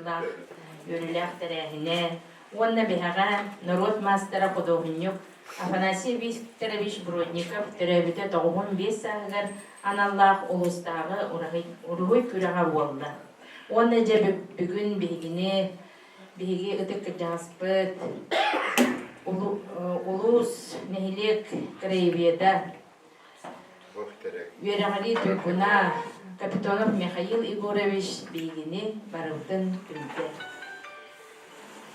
аналлаах үөрүүлээх тэрээһинэ уонна биһэҕэ норуот маастара худуоһунньук Афанасий Викторович Бродников төрөөбүтэ 95 сааһыгар аналлаах улуустааҕы уруһуй күрэҕэ буолла. Уонна дьэ бүгүн биһигини биһиги ытык кырдьаҕаспыт улуус нэһилиэк краеведа үөрэҕирии туйгуна Капитонов Михаил Егорович биһигини барыбытын түмтэ.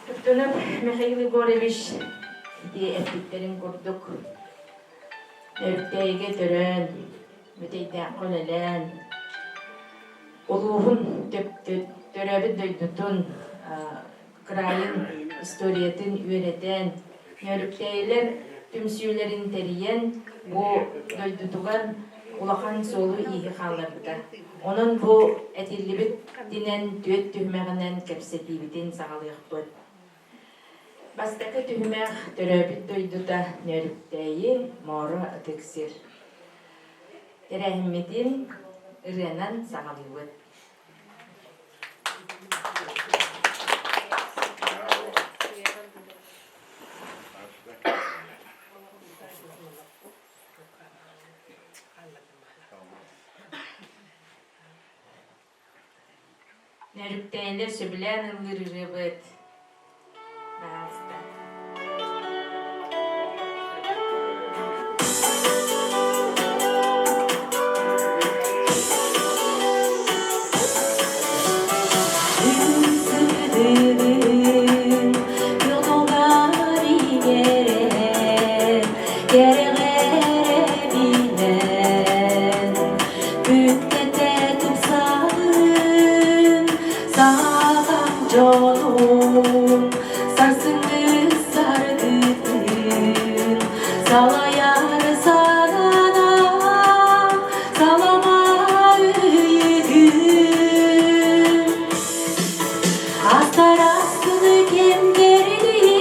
Капитонов Михаил Егорович ити эппиттэрин курдук Нөөрүктээйигэ төрөөн, Бүтэйдээххэ үлэлээн, улууһун төрөөбүт дойдутун кыраайын историятын үөрэтэн, Нөөрүктээйилэр түмсүүлэрин тэрийэн, бу дойдутугар улахан суолу-ииһи хаалларбыта. Онон бу этиллибитинэн түөрт түһүмэҕинэн кэпсэтиибитин саҕалыахпыт. Бастакы түһүмэх төрөөбүт дойдута Нөөрүктээйи, Мооро ытык сир. Тэрээһиммитин ырыанан саҕалыыбыт. Нөрүктээлэр сөбүлээн ыллыыр ырыабыт. Пожалуйста. Күттэтэ тупсаҕын, саҕам дьолун, сарсыҥҥы саргытын, салайар санана, салама ыйыгын. Астараскыны кэмгэрдии,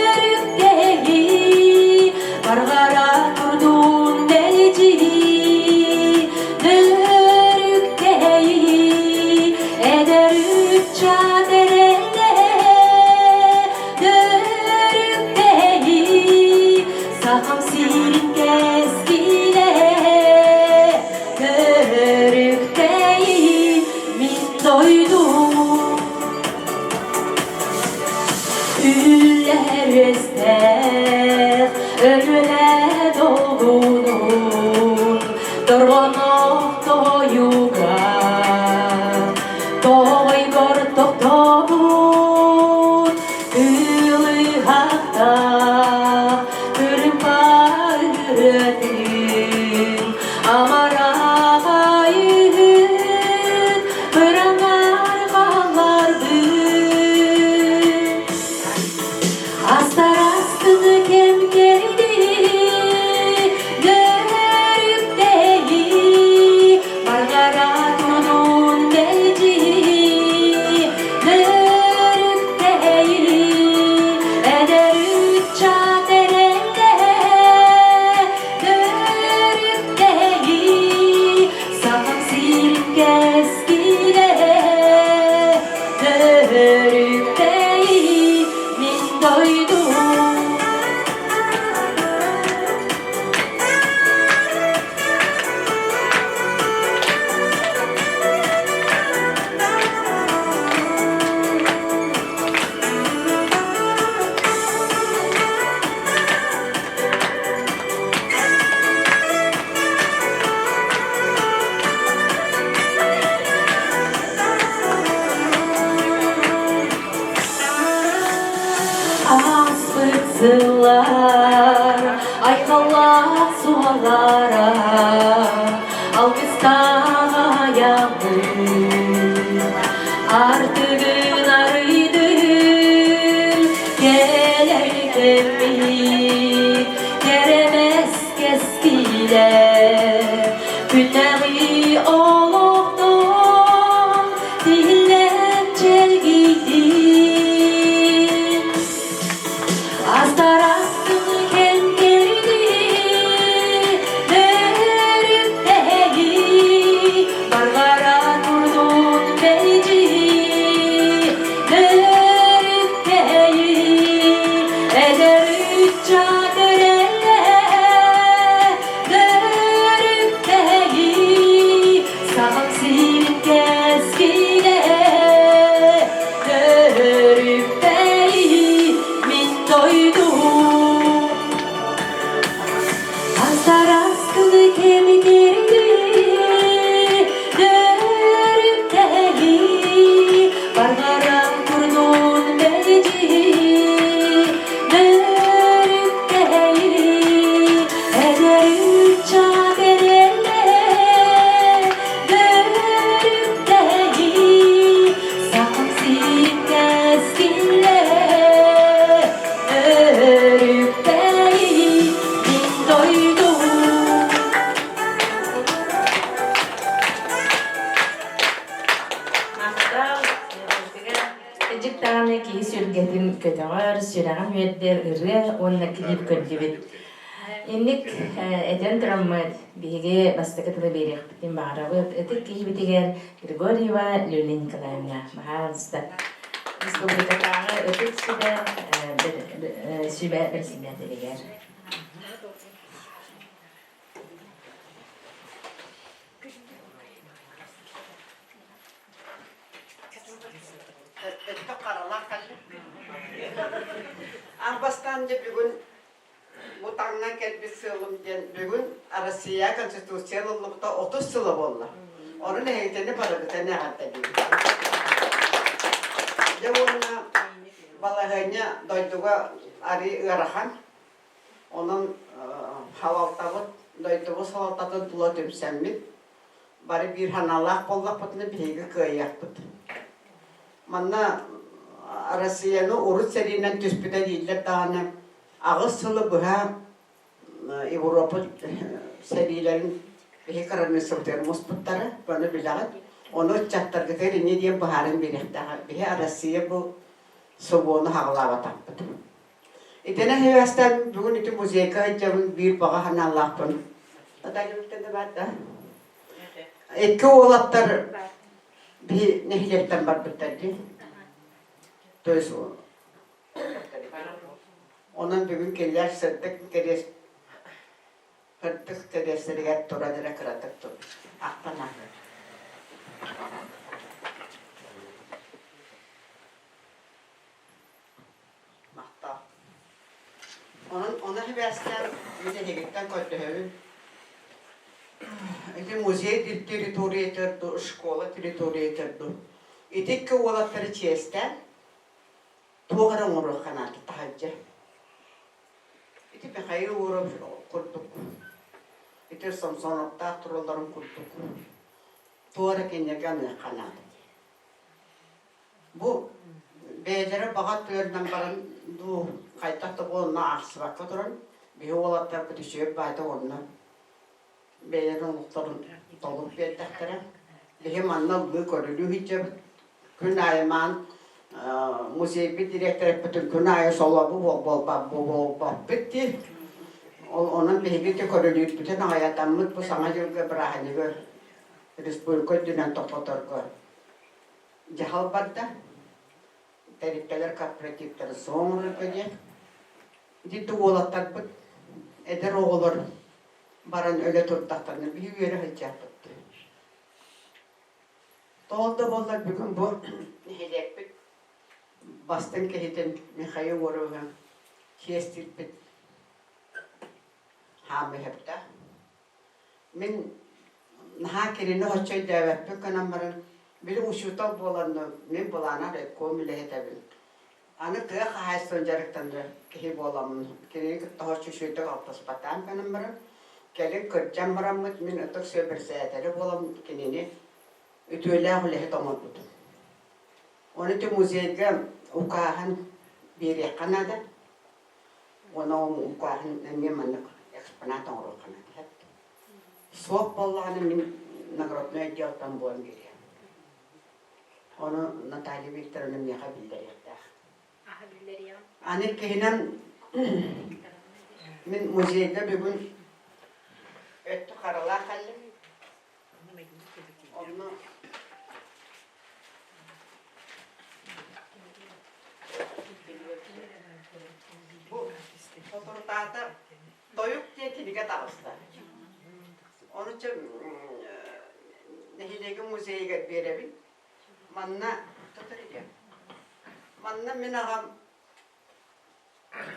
нөрүктэһии, барҕара турдун мэлдьии, нөрүктэһии, эдэр ыччат эрэлэ, нөрүктэһии, сахам сирин кэскилэ, Нөрүктэйи мин дойдум Үллэр үөстээх өлүөнэ долгунун Торҕонох тойуга Тоҕойгор тохтобут Ылыһахтаах Кырымпа ырыатын Амараҕайыһын Ыраҥар хаалларбын Астарастыны кэм кэрдии, Нөрүктэйии, Барҕара турдун мэлдьии, Нөрүктэйии, Эдэр ыччат эрэллэ, Нөрүктэйии, Сахам сирин кэскилэ, Нөрүктэйии, мин дойдум. Ааспыт сыллар айхаллаах суоллара алгыстаах айаҕын артыгын арыйдын кэлэр кэммит кэрэмэс кэскилэ күннэҕи олохтон тиллэн чэлгийдин Астарастын кэнкэрдии, нөрүктэһии, барҕара турдун мэлдьи. Махтал, Кырдьык даҕаны киһи сүргэтин көтөҕөр, сүрэҕин үөрдэр ырыа уонна клип көрдүбүт. Инник этэн тураммыт, биһиги бастакы тылы биэриэхпитин баҕарабыт. Ытык киһибитигэр Григорьева Люлия Николаевна, баһаалыста. Республикатааҕы Ытык сүбэ сүбэ бэрэссэдээтэлигэр. Өттө харалаах кэллэ. Аан бастаан дьэ бүгүн бу таҥнан кэлбит сыалым диэн бүгүн Россия Конституция ылыллыбыта 30 сыла буолла. Онон эһигитини барыгытын эҕэрдэлиибин. Дьэ уонна балаһыанньа дойдуга арыы ыарахан. Онон халалтабыт, дойдубут салалтатын тула түмсэммит, бары биир санаалаах буоллахпытына биһиги кыайыахпыт. Манна Россияны урут сэриинэн түспүтэ дииллэр даҕаны, аҕыс сылы быһа Европа сэриилэрин биһи кыраныыссабытыгар муспуттара, ону билэҕит. Ону ыччаттаргытыгар инньэ диэн быһааран биэриэхтээх. Биһи Россия бу собуону хаҕылаабатахпыт. Итинэн сибээстээн бүгүн ити музейга сылдьабын биир баҕа санаалаахпын. Икки уолаттар биһи нэһилиэктэн барбыттар дии. То есть онон бүгүн кинилэр сырдык кэриэс сырдык кэриэстэригэр туран эрэ кыратык тур ахтан ааһар. Махтал. Онон ону сибээстээн мин эһигиттэн көрдөһөбүн. Ити музей территориятыгар дуу, школа территориятыгар дуу ити икки уолаттары чиэстээн туох эрэ оҥоруохха наада таһырдьа. Ити Михаил Уаров курдук, ити Самсоновтаах туралларын курдук туох эрэ кинилэргэ аныахха наада. Бу бэйэлэрэ баҕа өттүлэринэн баран дуу, хайдах да буолан аахсыбакка туран, биһи уолаттарбыт үчүгэй баайда уонна бэйэлэрин олохторун толук биэрдэхтэрэ. Биһи манна ыллыы көрүлүү сылдьабыт. Күн аайы маан музейбит дириэктэрэппитин күн аайы солобу буолбаппыт дии. Ол онон биһиги ити көрүлүүрбүтүн аҕыйатаммыт бу Саҥа дьылга бырааһынньыгы республика үрдүнэн тохтоторго дьаһал барда. Тэрилтэлэр кооперативтары суоҥурга диэн. Ити уолаттарбыт эдэр оҕолор баран өлө турдахтарына биһи үөрэ сылдьыахпыт. Тоҕо да буоллар бүгүн бу нэһилиэкпит бастыҥ киһитин Михаил Уаровы чиэстиирбит хаамыһыпта. Мин наһаа кинини оччо өйдөөбөппүн гынан баран, били учуутал буолан мин былаанар райком үлэһитэбин. Аны тыа хаһаайыстыбатын дьарыктанар киһи буоламмын, кинини кытта оччо үчүгэйдик алтыспатаан гынан баран, кэлин кырдьан бараммыт мин ытык сүбэбирсээтэлэ буолан кинини үтүөлээх үлэһит оҥорбутум. Ону ити музейга укааһын биэриэххэ наада. Уонна ол укааһын эмиэ маннык экспонат оҥоруохха наада. Суох буоллаҕына мин наградной отделтан буолан биэриэм. Ону Наталья Викторовна миэхэ биллэриэхтээх. Аны иккиһинэн мин музейга бүгүн өттү харалаах кэллим. Онно Бу соторутаата Тойук диэн кинигэ таҕыста. Ону чэ нэһилиэгим музейыгар биэрэбин. Манна Манна мин аҕам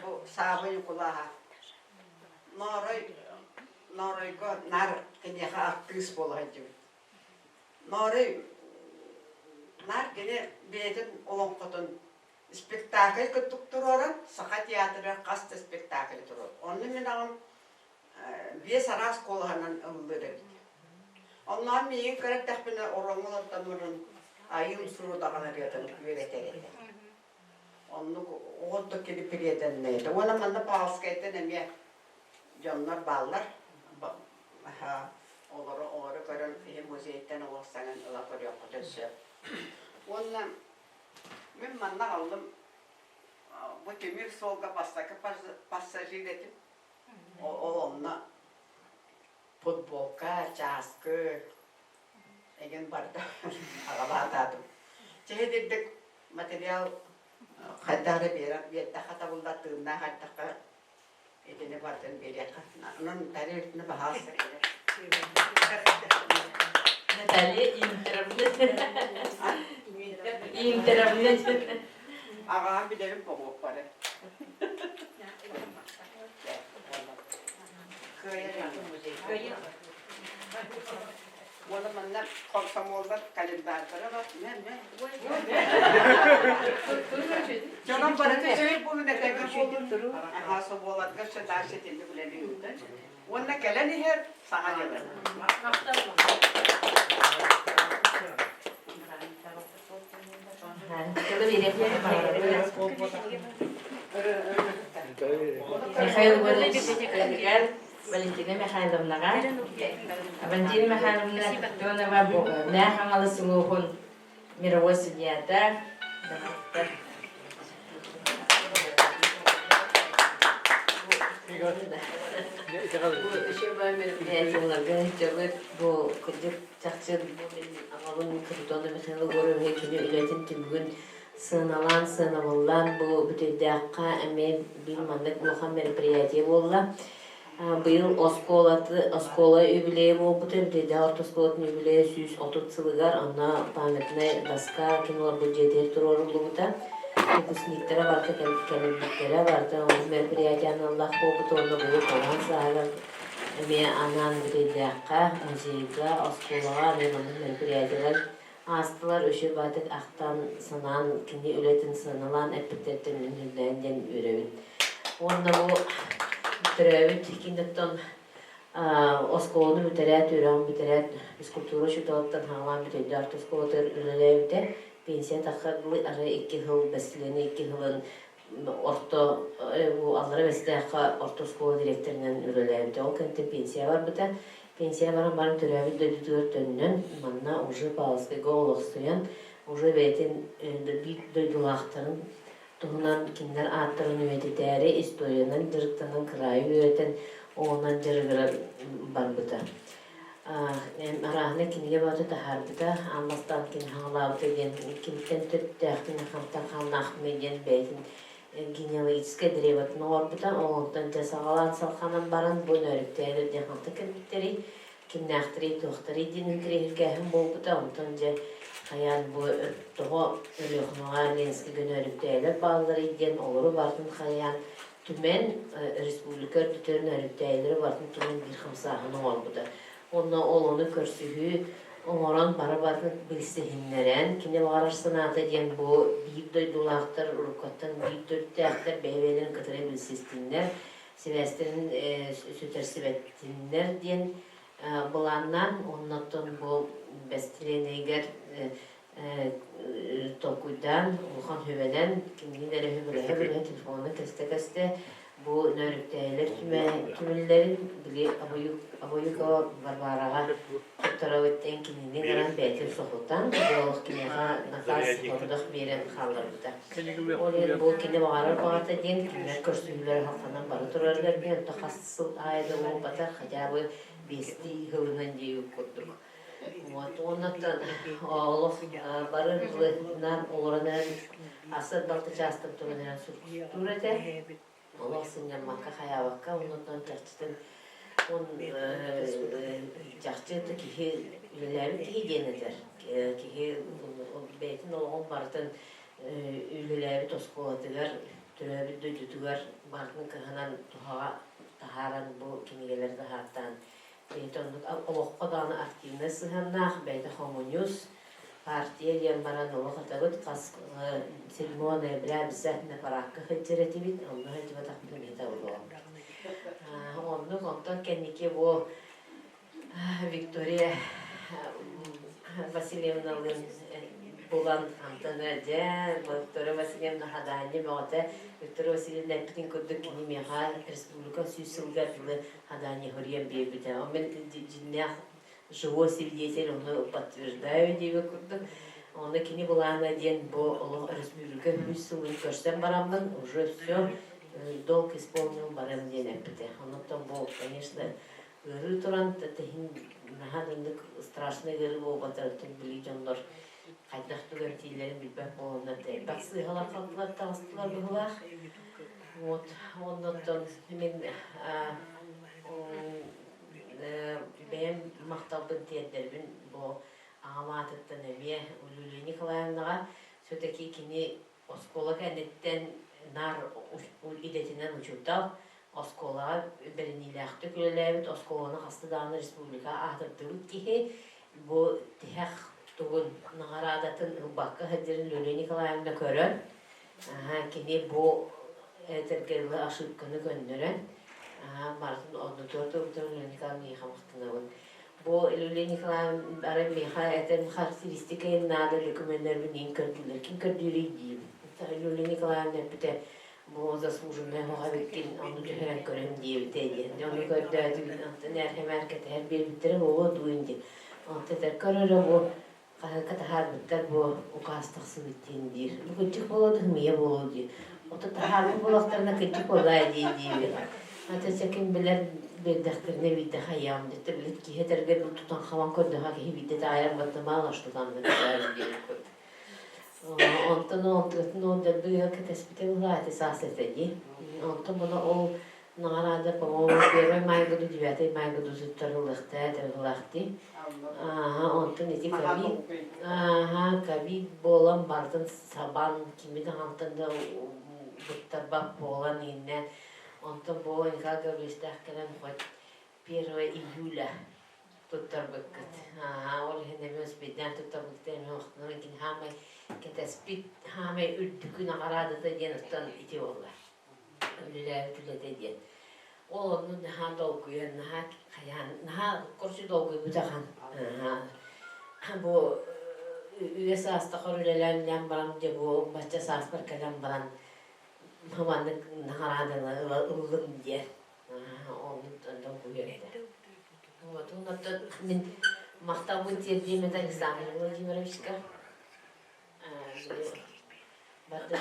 бу Сааба Ньукулааһа Ноорой Нооройго наар киниэхэ артыыс буола сылдьыбыт. Ноорой наар кини бэйэтин олоҥхотун спектакль курдук туруоран, Саха театрыгар хас да спектакль туруор. Онно мин аҕам биэс араас куолаһынан ыллыыр эбит. Оннооҕор миигин кыра эрдэхпинэ ороҥҥо олордон баран айыым сурудаҕын ырыатын үөрэтэр этэ. Оннук оҕордук кини преданный этэ. Уонна манна Павловскайтан эмиэ дьоннор бааллар. Олору олору көрөн киһи музейтан олох саҥан ыла көрүөххүтүн сөп. Уонна мин манна аҕаллым бу тимир суолга бастакы пассажир этим. Ол онно футболка, чааскы эгин барда аҕалаатаатым. Чэһидирдик материал хайдах эрэ биэрэн биэрдэххэ табыллар тыыннаах эрдэххэ итини барытын биэриэххэ. Онон Наталья Викторовна баһаалыста кэлэр. Наталья Интеровна. Интеровна. Аҕаһа билэрим боҕуоппары. Кыайа. Уонна манна комсомоллар календарьдара бар. Дьонум барыта үчүгэй буолун этэҥҥэ буолун. Аха собуоларга өссө дальше итинник үлэлиибит. Уонна кэлэн иһэр саҥа дьылы. Михаил Егорович Валентина Михайловнаҕа Валентина Михайловна Тонова Мээх Хаҥалас улууһун мировой судьята Мероприятиеларга дьабыт бу кырдьык чахчы бу мин аҕабын Капитона Михаил Егоровиһы кини үлэтин түмүгүн сыаналаан сыанабыллаан бу Бүтэйдээххэ эмиэ биир маннык улахан мероприятие буолла. Быйыл оскуолаты, оскуола юбилейа буолбута, Бүтэйдээх орто оскуолатын юбилейа 130 сылыгар, онно памятнай доска кинолорбут дьиэтигэр туруоруллубута. Выпускниктара барыта кэлбиттэрэ, барыта ол мероприятие аналлаах буолбута уонна быйыл толоон сааһыгар эмиэ анаан Бүтэйдээххэ, музейга, оскуолаҕа эмиэ маннык мероприятиелар аастылар. Үчүгэй баатык ахтан, санаан, кини үлэтин сыаналаан эппиттэриттэн үнүллээн диэн үөрэбин. Уонна бу төрөөбүт киниттэн оскуоланы бүтэрээт, үөрэҕин бүтэрээт, физкультура учууталыттан саҕалаан Бүтэйдээх орто оскуолатыгар үлэлээбитэ. Пенсия таххар дылы арай икки сыл бэстилиэнэ икки сылын орто аллара Бэстээххэ орто оскуола дириэктэринэн үлэлээбитэ. Ол кэнниттэн пенсия барбыта. Пенсия баран баран төрөөбүт дойдутугар төннөн, манна уже Павловскайга олохсуйан, уже бэйэтин биир дойдулаахтарын туһунан кинилэр ааттарын үйэтитээри историянан дьарыктанан кыраайы үөрэтэн оҕонон дьарыгыран барбыта. Арааһынай кинигэ бөҕөтө таһаарбыта, аан бастаан кини хаҥалаабыта диэн кимтэн төрүттээхпин, хантан хааннаахпыный диэн бэйэтин генеалогическай древотын оҥорбута. Ол онтон дьэ саҕалаан салҕанан баран бу нөөрүктээлэр диэн хантан кэлбиттэрий, кимнээхтэрий, туохтарый диэн интэриэһиргээһин буолбута. Онтон дьэ хайаан бу тоҕо Өлүөхүмэҕэ Ленскэйгэ нөөрүктээлэр баалларый диэн олору барытын хайаан түмэн республика үрдүтүн нөөрүктээлэри барытын түмэн биир хамсааһын оҥорбута. Уонна ол ону көрсүһүү оҥорон бары барытын билсиһиннэрэн, кини баҕарар санаата диэн бу биир дойдулаахтар уруккуттан биир төрүттээхтэр бэйэ-бэйэлэрин кытары билсистиннэр, сибээстэрин сүтэрсибэттиннэр диэн былааннаан, оннуттан бу бэстилиэнэйигэр толкуйдаан, улахан сүбэнэн, кимниин эрэ сүбэлэһэ-сүбэлэһэ телефонунан кэстэ-кэстэ бу нөөрүктээйилэр түмүллэрин били Обоюкова Варвараҕа туттарабыт диэн кинини ыҥыран бэйэтин соһутан, бу олох киниэхэ накаас сорудах биэрэн хаалларбыта. Ол иһин бу кини баҕарар баҕата диэн кинилэр көрсүһүүлэрэ халханан бара тураллар диэн, онто хас сыл аайы да буолбатар, хотя бы биэстии сылынан диэбит курдук. Вот, уоннаттан олох бары быһыытынан олорон эрэн асы балты чаастан туран эрэн суруксуттуур этэ. Олох сынньаммакка хайаабакка оннуттан чахчытын он чахчы киһи үлэлээбит киһи диэн этэр. Киһи бэйэтин олоҕун барытын үлэлээбит оскуолатыгар, төрөөбүт дойдутугар барытын кыһанан туһаҕа таһааран бу кинигэлэри таһаартаан Бэйэтэ оннук олоххо даҕаны активнай сыһыаннаах, бэйэтэ хомуньуус, партия диэн баран олох этабыт хас 7 ноября обязательно параакка сылдьар этибит, онно сылдьыбатахпытын бэйэтэ буолуоҕа. Оннук, онтон кэнники бу Виктория Васильевналыын булан антон дьэ Виктория Васильевна хадаанньа бөҕөтө Виктория Васильевна эппитин курдук кини миэхэ республика сүүс сылыгар дылы хадаанньа хоруйан биэрбитэ. Ол мин дьиҥнээх живой свидетель ону подтверждаю диэбит курдук. Онно кини былаана диэн бу олох өрөспүүбүлүкэ үһүс сылын көрсөн бараммын уже все долг исполнил барыам диэн эппитэ. Оннуттан бу, конечно, ыарыы туран тэһин наһаа да страшный ыарыы буолбатарыттан били дьоннор хайдах түгэн тииллэрин билбэт буоланнар элбэх сыыһалар халтылар таҕыстылар быһыылаах. Вот, оннуттан мин бэйэм махталбын тиэрдэрбин бу аҕам аатыттан эмиэ Люлия Николаевнаҕа все-таки кини оскуола кэнниттэн наар идэтинэн учуутал, оскуолаҕа бэриниилээхтик үлэлээбит, оскуоланы хаста даҕаны республика аатырдыбыт киһи бу тиһэх тугун наҕараадатын ылбакка сылдьарын Люлия Николаевна көрөн, кини бу этэргэ дылы ошибканы көннөрөн, барытын оннутугар турбутун Люлия Николаевна миэхэ махтанабын. Бу Люлия Николаевна арай миэхэ этэн характеристика иһин наада документарбын иин көрдүүлэр. Ким көрдүүрүй диибин. Люлия Николаевна эппитэ бу заслуженная оҕо эбиккин ону түһэрэн көрөм диэбитэ диэн. Ону көрдөөтүм, онтон эрхэмээр кэтэһэр биэрбиттэрэ буолуо дуу диэн. Онтон этэр көрөрө бу хаһыакка таһаарбыттар бу укаас тахсыбыт диэн диир. Бу кырдьык буолуо да ымыйа буолуо диир. Ото таһаарбыт буоллахтарына кырдьык буолаа дии диибин. Ата ким билэр биэрдэхтэринэ биирдэ хайаам дэтэ билит киһи этэргэ тутан хабан көрдөһө киһи биирдэ таайар батта мало что там написали диэн курдук. Онтон онтугатын ол дэлби кэтэспитэ быһаати саас этэ дии. Онтон буна ол наҕараада, по-моему, первый май году, девятый май году туттарыллыахтаа дыргылаахтыы. Ааһа, онтон ити ковид, ааһа, ковид буолан бартын сабан, кими даҕантан да быктарбат буолан иһиннээн, онтон бу Николай Гаврильевичтаах кэлэн хоть 1 июля туттарбыккыт. Аа, ол иһин эмиэ успейдаан туттарбыккыт эмиэ охтунан кини хаамай кэтэспит хаамай үрдүкү наҕараадата диэн оттон ити буолла. Үлэлээбит үлэтэ диэн. Ол онно наһаа долгуйан, наһаа хайаан, наһаа короче долгуйбут ахан. Бу үйэ саастахар үлэлээн баран, дьэ бу бачча сааспар кэлэн баран маннык наҕарааданы ыллым диэн. Оннук долгуйар этэ. Вот, оннуттан мин махталбын тиэрдиэм этэ Александр Владимировичка. Бардым.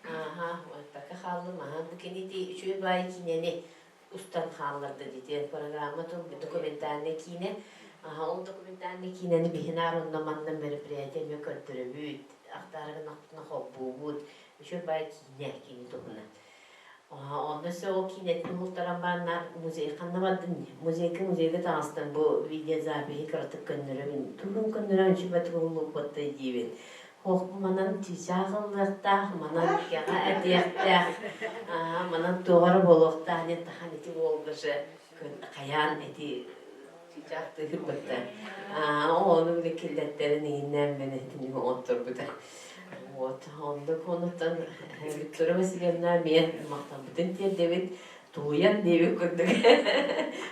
Ааһа, пока хааллым. Аһа, бу кини ити үчүгэй баайы киинэни устан хаалларда дии. Программа документальный киинэ. Аһа, ол документальный киинэни биһинаар онно манна мероприятие эмиэ көрдөрөбүт. Ахтаарыгын ахпытына холбуубут. Үчүгэй баайы киинэ кини туһунан. Онно өссө ол киинэтин уһултаран бараннар музей ханна бардын музейга музейга таҥастан бу видеозапиһи кыратык көннөрөбүн тугун көннөрөн үчүгэй уһуллубуттай диибин Ох манан чыычаах ыллыахтаах манан кэҕэ этиэхтээх манан туох эрэ буолуохтаах диэн тахан ити уолга же хайаан ити чыычаах тыыһырбыттар ону били киллэттэрин иһиннээн мин итини оҥотторбута Вот, оннук онуттан Виктория Васильевна эмиэ махтаммытын тиэрдэбит, тулуйан диэбит курдук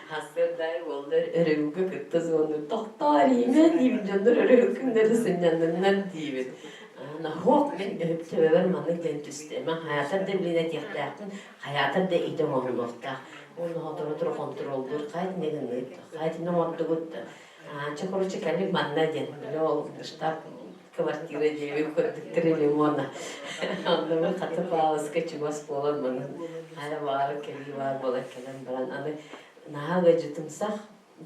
сарсыарда уоллар өрөбүлгэ кытта звонур тохтоо эриимэ диибит дьоннор өрөбүл күннэри сынньанныннар диибит. Нахуок мин төбөбөр маннык диэн түстэ. Мен хайаатар да билин этиэхтээхпин, хайаатар да ити оҥоһуллуохтаах. Уонна хотору хонтуруоллуур хайт не гынныт, хайт не оҥордугут. Чэ, короче, кэлин манна диэн. Били ол штаб квартира диэбит курдук три лимона. Онно хата Павловска чугас буолан манан хайа баҕар кэлии баар буолан кэлэн баран аны наһаа ыалдьытымсах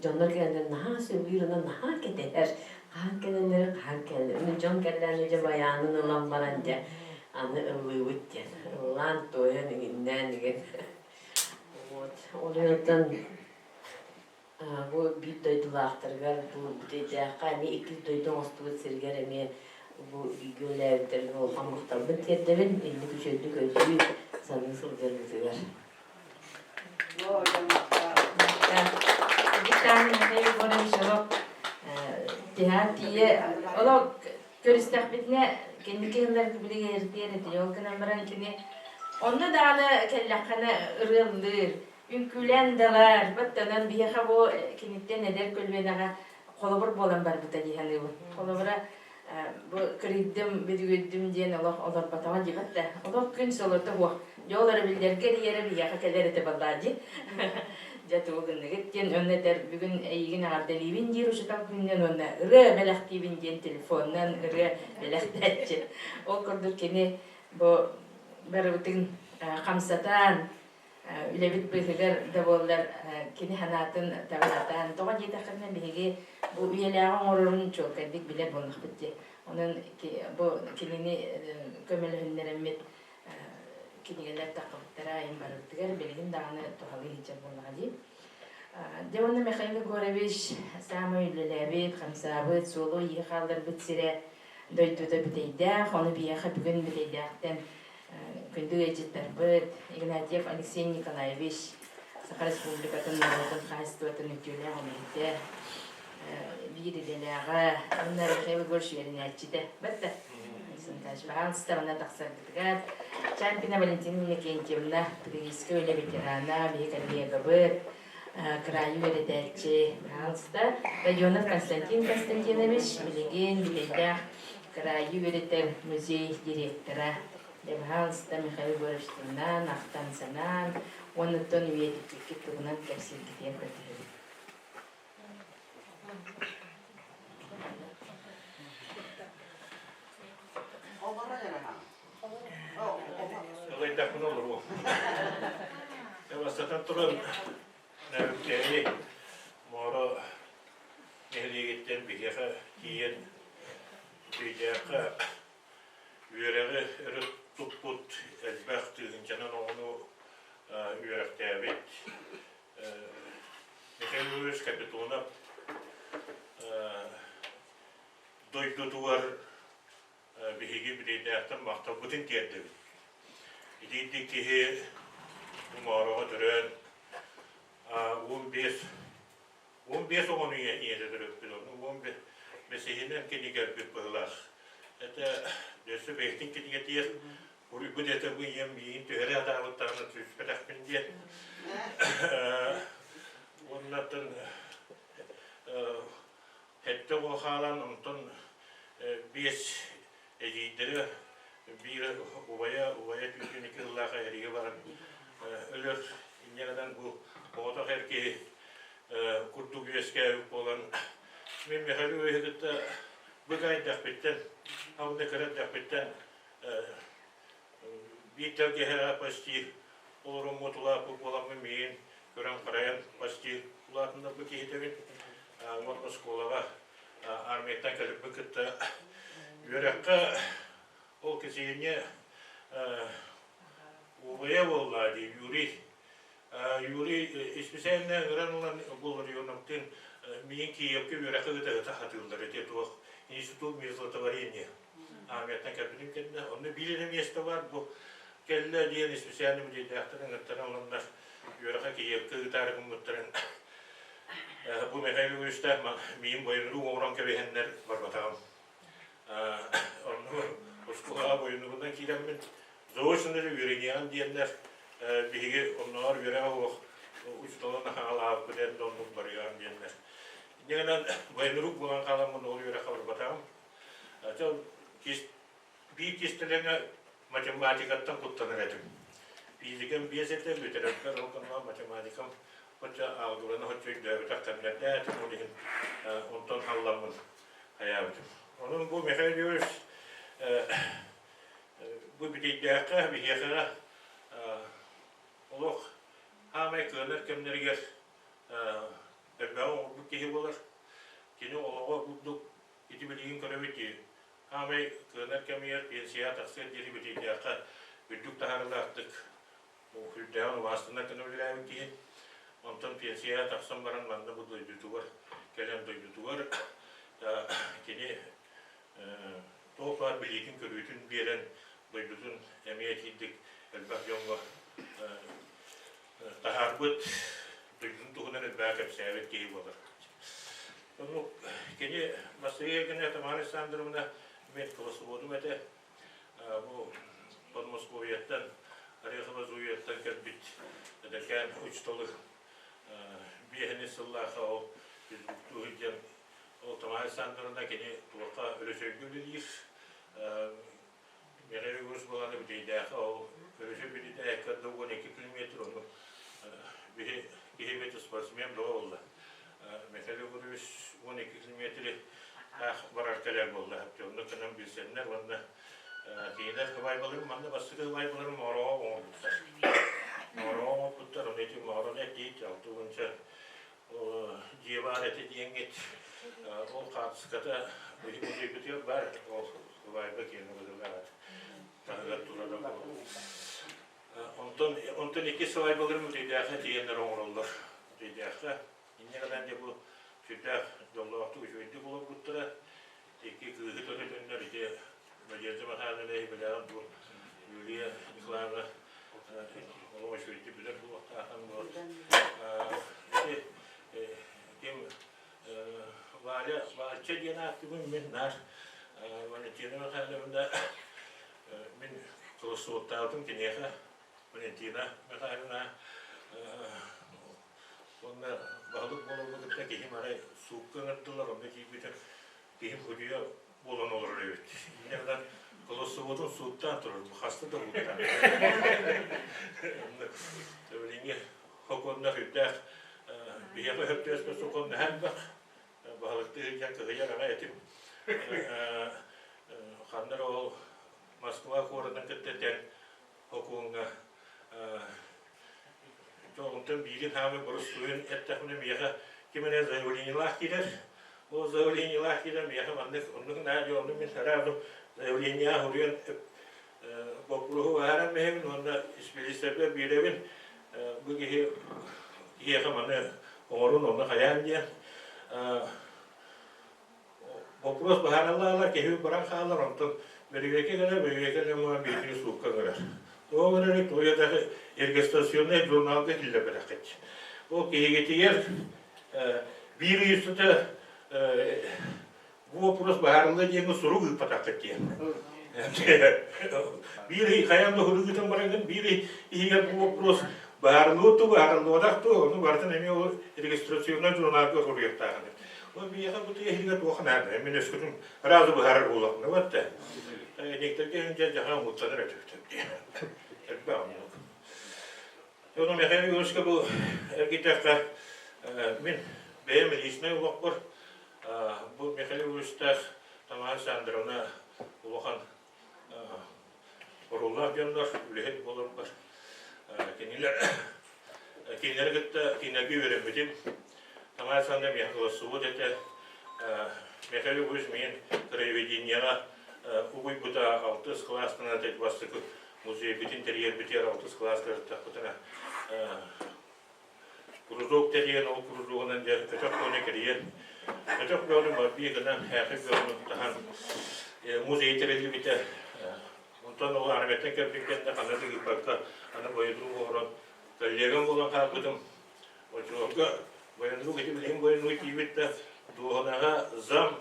дьоннор кэлэннэр наһаа сөбүлүүр онон наһаа кэтэһэр хаһан кэлэллэр хаһан кэлэллэр дьон кэллэҕинэ дьэ байаанын ылан баран дьэ аны ыллыыбыт диэн ыллаан туойан иҥиннээн игин вот ол иһин Бу биир дойдулаахтарыгар бу Бүтэйдээххэ эмиэ иккис дойду оҥостубут сиригэр эмиэ бу бииргэ үлэлээбиттэргэ улахан махталбын тиэрдэбин, инник үчүгэйдик өйдүү саныы сылдьаргытыгар. Тиһээн тиийэ олох көрүстэхпитинэ кэнники сылларга билигин эрдиэн этэ ол гынан баран кини онно даҕаны кэллэххинэ ырыаллыыр Үҥкүүлээн да ылар, баттанан биһиэхэ бу киниттэн эдэр көлүөнэҕэ холобур буолан барбыта дии саныыбын. Холобура бу кырыйдым, бүдүгүйдүм диэн олох олорботоҕо диэбэт да. Олох күн солото суох. Дьэ ол өрөбүллэргэ эрийэрэ биһиэхэ кэлэр этэ баллаа дии. Дьэ тугу гынныгыт диэн уонна этэр бүгүн эйигин эҕэрдэлиибин диир учуутал күнүнэн уонна ырыа бэлэхтиибин диэн телефонунан ырыа бэлэхтээччи. Ол курдук кини бу барыбытын хамсатан үлэбит быыһыгар да буоллар кини санаатын табылатан тоҕо диэтэххинэ биһиги бу үйэлээҕи оҥорорун чуолкайдык билэр буоллахпыт дии. Онон бу кинини көмөлөһүннэрэммит кинигэлэр таххыбыттара айан барыбытыгар билигин даҕаны туһалыы сылдьар буоллаҕа дии. Дьэ уонна Михаил Егорович саамай үлэлээбит, хамсаабыт, суолу-ииһи хаалларбыт сирэ дойдута Бүтэйдээх, ону биһиэхэ бүгүн Бүтэйдээхтэн күндү ыалдьыттарбыт Игнатьев Алексей Николаевич, Саха Республикатын норуотун хаһаайыстыбатын үтүөлээх үлэһитэ, биир идэлээҕэ, уонна Михаил Егорович үөрэнээччитэ. Бэтте. Пожалуйста, тахсаргытыгар Чампина Валентина Иннокентьевна, педагогическай үлэ ветерана, биһи коллегабыт, кыраайы үөрэтээччи, пожалуйста, Родионов Константин Константинович, билигин Бүтэйдээх кыраайы үөрэтэр музей директора. Пожалуйста, Михаил Егорович туһунан ахтан-санаан, уонуттан үйэтиппиккит туһунан кэпсииргитигэр көрдөһөбүт. Ылайдахпына олоруом. Бастатан туран, Нөмүктэри Моро нэһилиэгиттэн биһиэхэ тиийэн Бүтэйдээххэ үөрэҕи өрө туппут элбэх тыһыынчанан оҕону үөрэхтээбит Михаил Егорович Капитонов дойдутугар биһиги Бүтэйдээхтэн махталбытын тиэрдэбит. Итинник киһи Моороҕо төрөөн 15 оҕону ийэтэ төрөппүт, ону 15-иһинэн кини кэлбит быһыылаах. Это өссө бэйэтин кинигэтигэр Уруйбут этэ бу ийэм миигин түһэрэ сатаабыттарына түспэтэхпин диэн. Уоннаттан сэттэ оҕо хаалан, онтон биэс эдьиийдэрэ, биир убайа, убайа түүтүн икки сыллаах эригэ баран өлөр. Инньэ гынан бу оҕотох эр киһи курдук үөскээбит буолан, мин Михаил Ильичи кытта быыкайдахпыттан, алда кыра эрдэхпиттэн биир тэлгэһэҕэ почти олороммут улааппыт буоламмын миигин көрөн-харайан почти улаатыннарбыт киһитэбин. Уонна оскуолаҕа армияттан кэлэрбин кытта үөрэххэ ол кисиэнньэ убайа буолла дии Юрий. Юрий исписээлинэ ыҥыран ылан Болларионовтыын миигин Киевкэ үөрэххэ ыыта сатыыллар ити туох институт мерзлотоварения Армияттан кэлбитим кэннэ, онно биир эрэ миэстэ баар, бу кэллэ диэн исписээлинэй музейдаахтар ыҥыртаран ыланнар үөрэххэ Киевкэ ыытаары гыммыттарын бу Михаил Егоровичтаах миин бойунуруу оҥорон кэбиһэннэр барбатаҕым. Онно оскуолаҕа бойунугунан киирэммин заочно эрэ үөрэниэҕин диэннэр биһиги оннооҕор үөрэҕэ суох учууталын хаалаабыппыт эн да оннук барыаҕын диэннэр. Инньэ гынан военрук буолан хааламмын ол үөрэххэ барбатаҕым. Биир кистэлэҥэ математикаттан куттанар этим. Физикам биэс этэ, бүтэрэрбэр ол гынан математикам оччо алгебраны оччо өйдөөбөтөх кэмнэрдээх этим, ол иһин онтон халламмын хайаабытым. Онон бу Михаил Юрьевич бу бүтэйдээххэ биһиэхэҕэ олох хаамай кыанар кэмнэригэр элбэҕи оҥорбут киһи буолар. Кини олоҕо курдук Ити билигин көрөбүт дии, хаамай кыанар кэмигэр пенсияҕа тахсыар диэри бүтүйдээххэ үрдүк таһаарыылаахтык сүрдээҕин убаастанар гына үлэлээбит киһи. Онтон пенсияҕа тахсан баран манна бу дойдутугар кэлэн дойдутугар кини туох баар билиитин-көрүүтүн биэрэн дойдутун эмиэ итиирдик элбэх дьоҥҥо таһаарбыт, дойдутун туһунан элбэҕи кэпсээбит киһи буолар. Оннук кини бастакы кэргэнэ Тамара Александровна мен классоводум этэ. Бу Подмосковьеттан, Орехово-Зуевтан кэлбит эдэркээн учууталы биэһини сыллаах ол физруктуу диэн ол Тамара Александровна кини туохха Өлөчөйгө үлэлиир. Михаил Егорович буолан бүтэйдээхэ ол Өлөчөй бүтүтэ 12 километр ону биһи киһибит спортсмен бөҕө буолла. Михаил Егорович 12 километри таах барар кэлэр буолла. Онно кынан билсэннэр уонна кинилэр сыбаайбаларын манна бастакы сыбаайбаларын Моороҕо оҥорбуттар. Моороҕо оҥорбуттар, ону ити Моорону этиит алта уонча дьиэ баар этэ диэҥҥит ол хаартыската биһиги музейбытыгар баар ол сыбаайба киэнэ быһыылаах таһыгар турара Онтон онтон иккис сыбаайбаларын Мутуйдаахха тиийэннэр оҥороллор. Мутуйдаахха инньэ гынан дьэ бу сүрдээх дьоллоохтук үчүгэйдик олорбуттара. Икки кыыһы төрөтөннөр ити Надежда Михайловна билэҕин бу Юлия Николаевна олох үчүгэйдик билэр буолуохтаахын вот. Ити ким Валя Вальча диэн ааттыыбын мин наар Валентина Михайловна Мин кылыстыбыттаабытым киниэхэ Валентина Михайловна уонна баһылык буоларбын кытта киһим арай суукка ыҥырдылар, онно киирбитим киһим судьуйа буолан олорор эбит. Инньэ гынан кылыстыбытын сууттаан турар, хаста да сууттаан. Билиҥҥи сокуоннар үрдээх биһиэхэ өһөптөөспөт сокуон наһаа элбэх. Баһылыктыы сылдьан кыһыйар аҕай этим. Ханна эрэ ол Москва куоратын кытта тэҥ сокуоҥҥа онтон биирин хаамыы боростуойун эттэхпинэ миэхэ ким эрэ заявлениелаах киирэр. Ол заявлениелаах киирэн миэхэ маннык оннук наадьа оннук мин сразу заявление суруйан боппуруоһу быһааран биһэбин уонна исписэлиистэрбэр биэрэбин бу киһи киһиэхэ маны оҥорун онно хайаан диэн боппуруос быһаарыллаалар киһи баран хаалар онтон бөрүөкэ гына бөрүөкэ гына биһиги суукка ыҥырар ол эрээри туойадаҕы регистрационнай журналга киллэрбэтэххит ол киһигитигэр биир ый устата Бу вопрос быһаарыллыа диэҥҥэ сурук ыыппатаххыт диэн. Биир ый хайаан да сурук ыытан бараҥҥын, биир ый иһигэр бу вопрос быһаарыллыбыт дуу, быһаарыллыбатах дуу, ону барытын эмиэ ол регистрационнай журналга суруйуохтаахын. Ол биһиэхэ бу тыа иһигэр туох наада, мин өскөтүн сразу быһаарар буоллахпына вот да. Некторге дьэ дьаһан уһуктанар этибит диэн. Элбэх оннук. Ону Михаил Егоровичка бу эргитэххэ мин бэйэм личнэй олохпор Бу Михаил Ильичтээх Тамара Александровна улахан оруоллаах дьоннор, үлэһит буоларбар. Кинилэр кинилэри кытта кинилэргэ үөрэммитим. Тамара Александровна миэхэ кылассыбыт этэ. Михаил Ильич миин краеведениеҕа угуйбута алтыс кылаастан бастакы музейбытын тэрийэрбитигэр алтыс кылааска ырыттахпытына Кружок тэрийэн, ол кружогунан дьэ өтөх көөнө кэрийэн, өтөх бөҕөнү барбыы гынан, һээхи бөҕөнү таһан музей тэриллибитэ. Онтон ол армияттан кэлбит кэннэ ханна да ыыппакка, аны военрук оҥорон коллегам буолан хаалбытым. Оччолорго военрук ити билигин военрук тиийбит да дуоһунаһа зам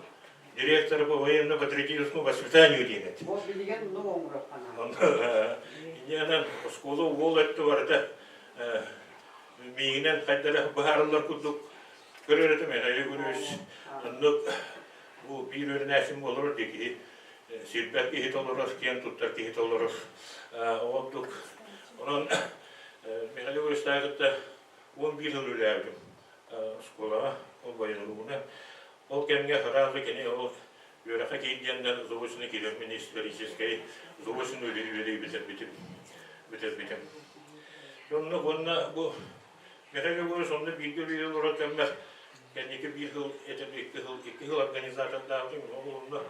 директора по военно-патриотическому воспитанию диэн этэ. Ол билигин ну оҥоруохха Инньэ оскуола уол өттө барыта миигинэн хайдах быһаарыллар курдук көрөр этим Михаил Егорович оннук бу биир үөрэнээччим олорор дии киһи сирбэт киһи толорор киэн туттар киһи толорор ордук онон Михаил Егоровичтааҕы кытта 11 сыл үлэлээбитим оскуолаҕа ол военругунан ол кэмҥэ сразу кини ол үөрэххэ киирдиэннэр заочно киирэммин историческай заочно үлэлии бүтэрбитим бүтэрбитим Онно уонна бу Михаил Егорович онно бииргэ үлэлии олорор кэммэр кэнники биир сыл этэр икки сыл икки сыл организатордаабытым ол онно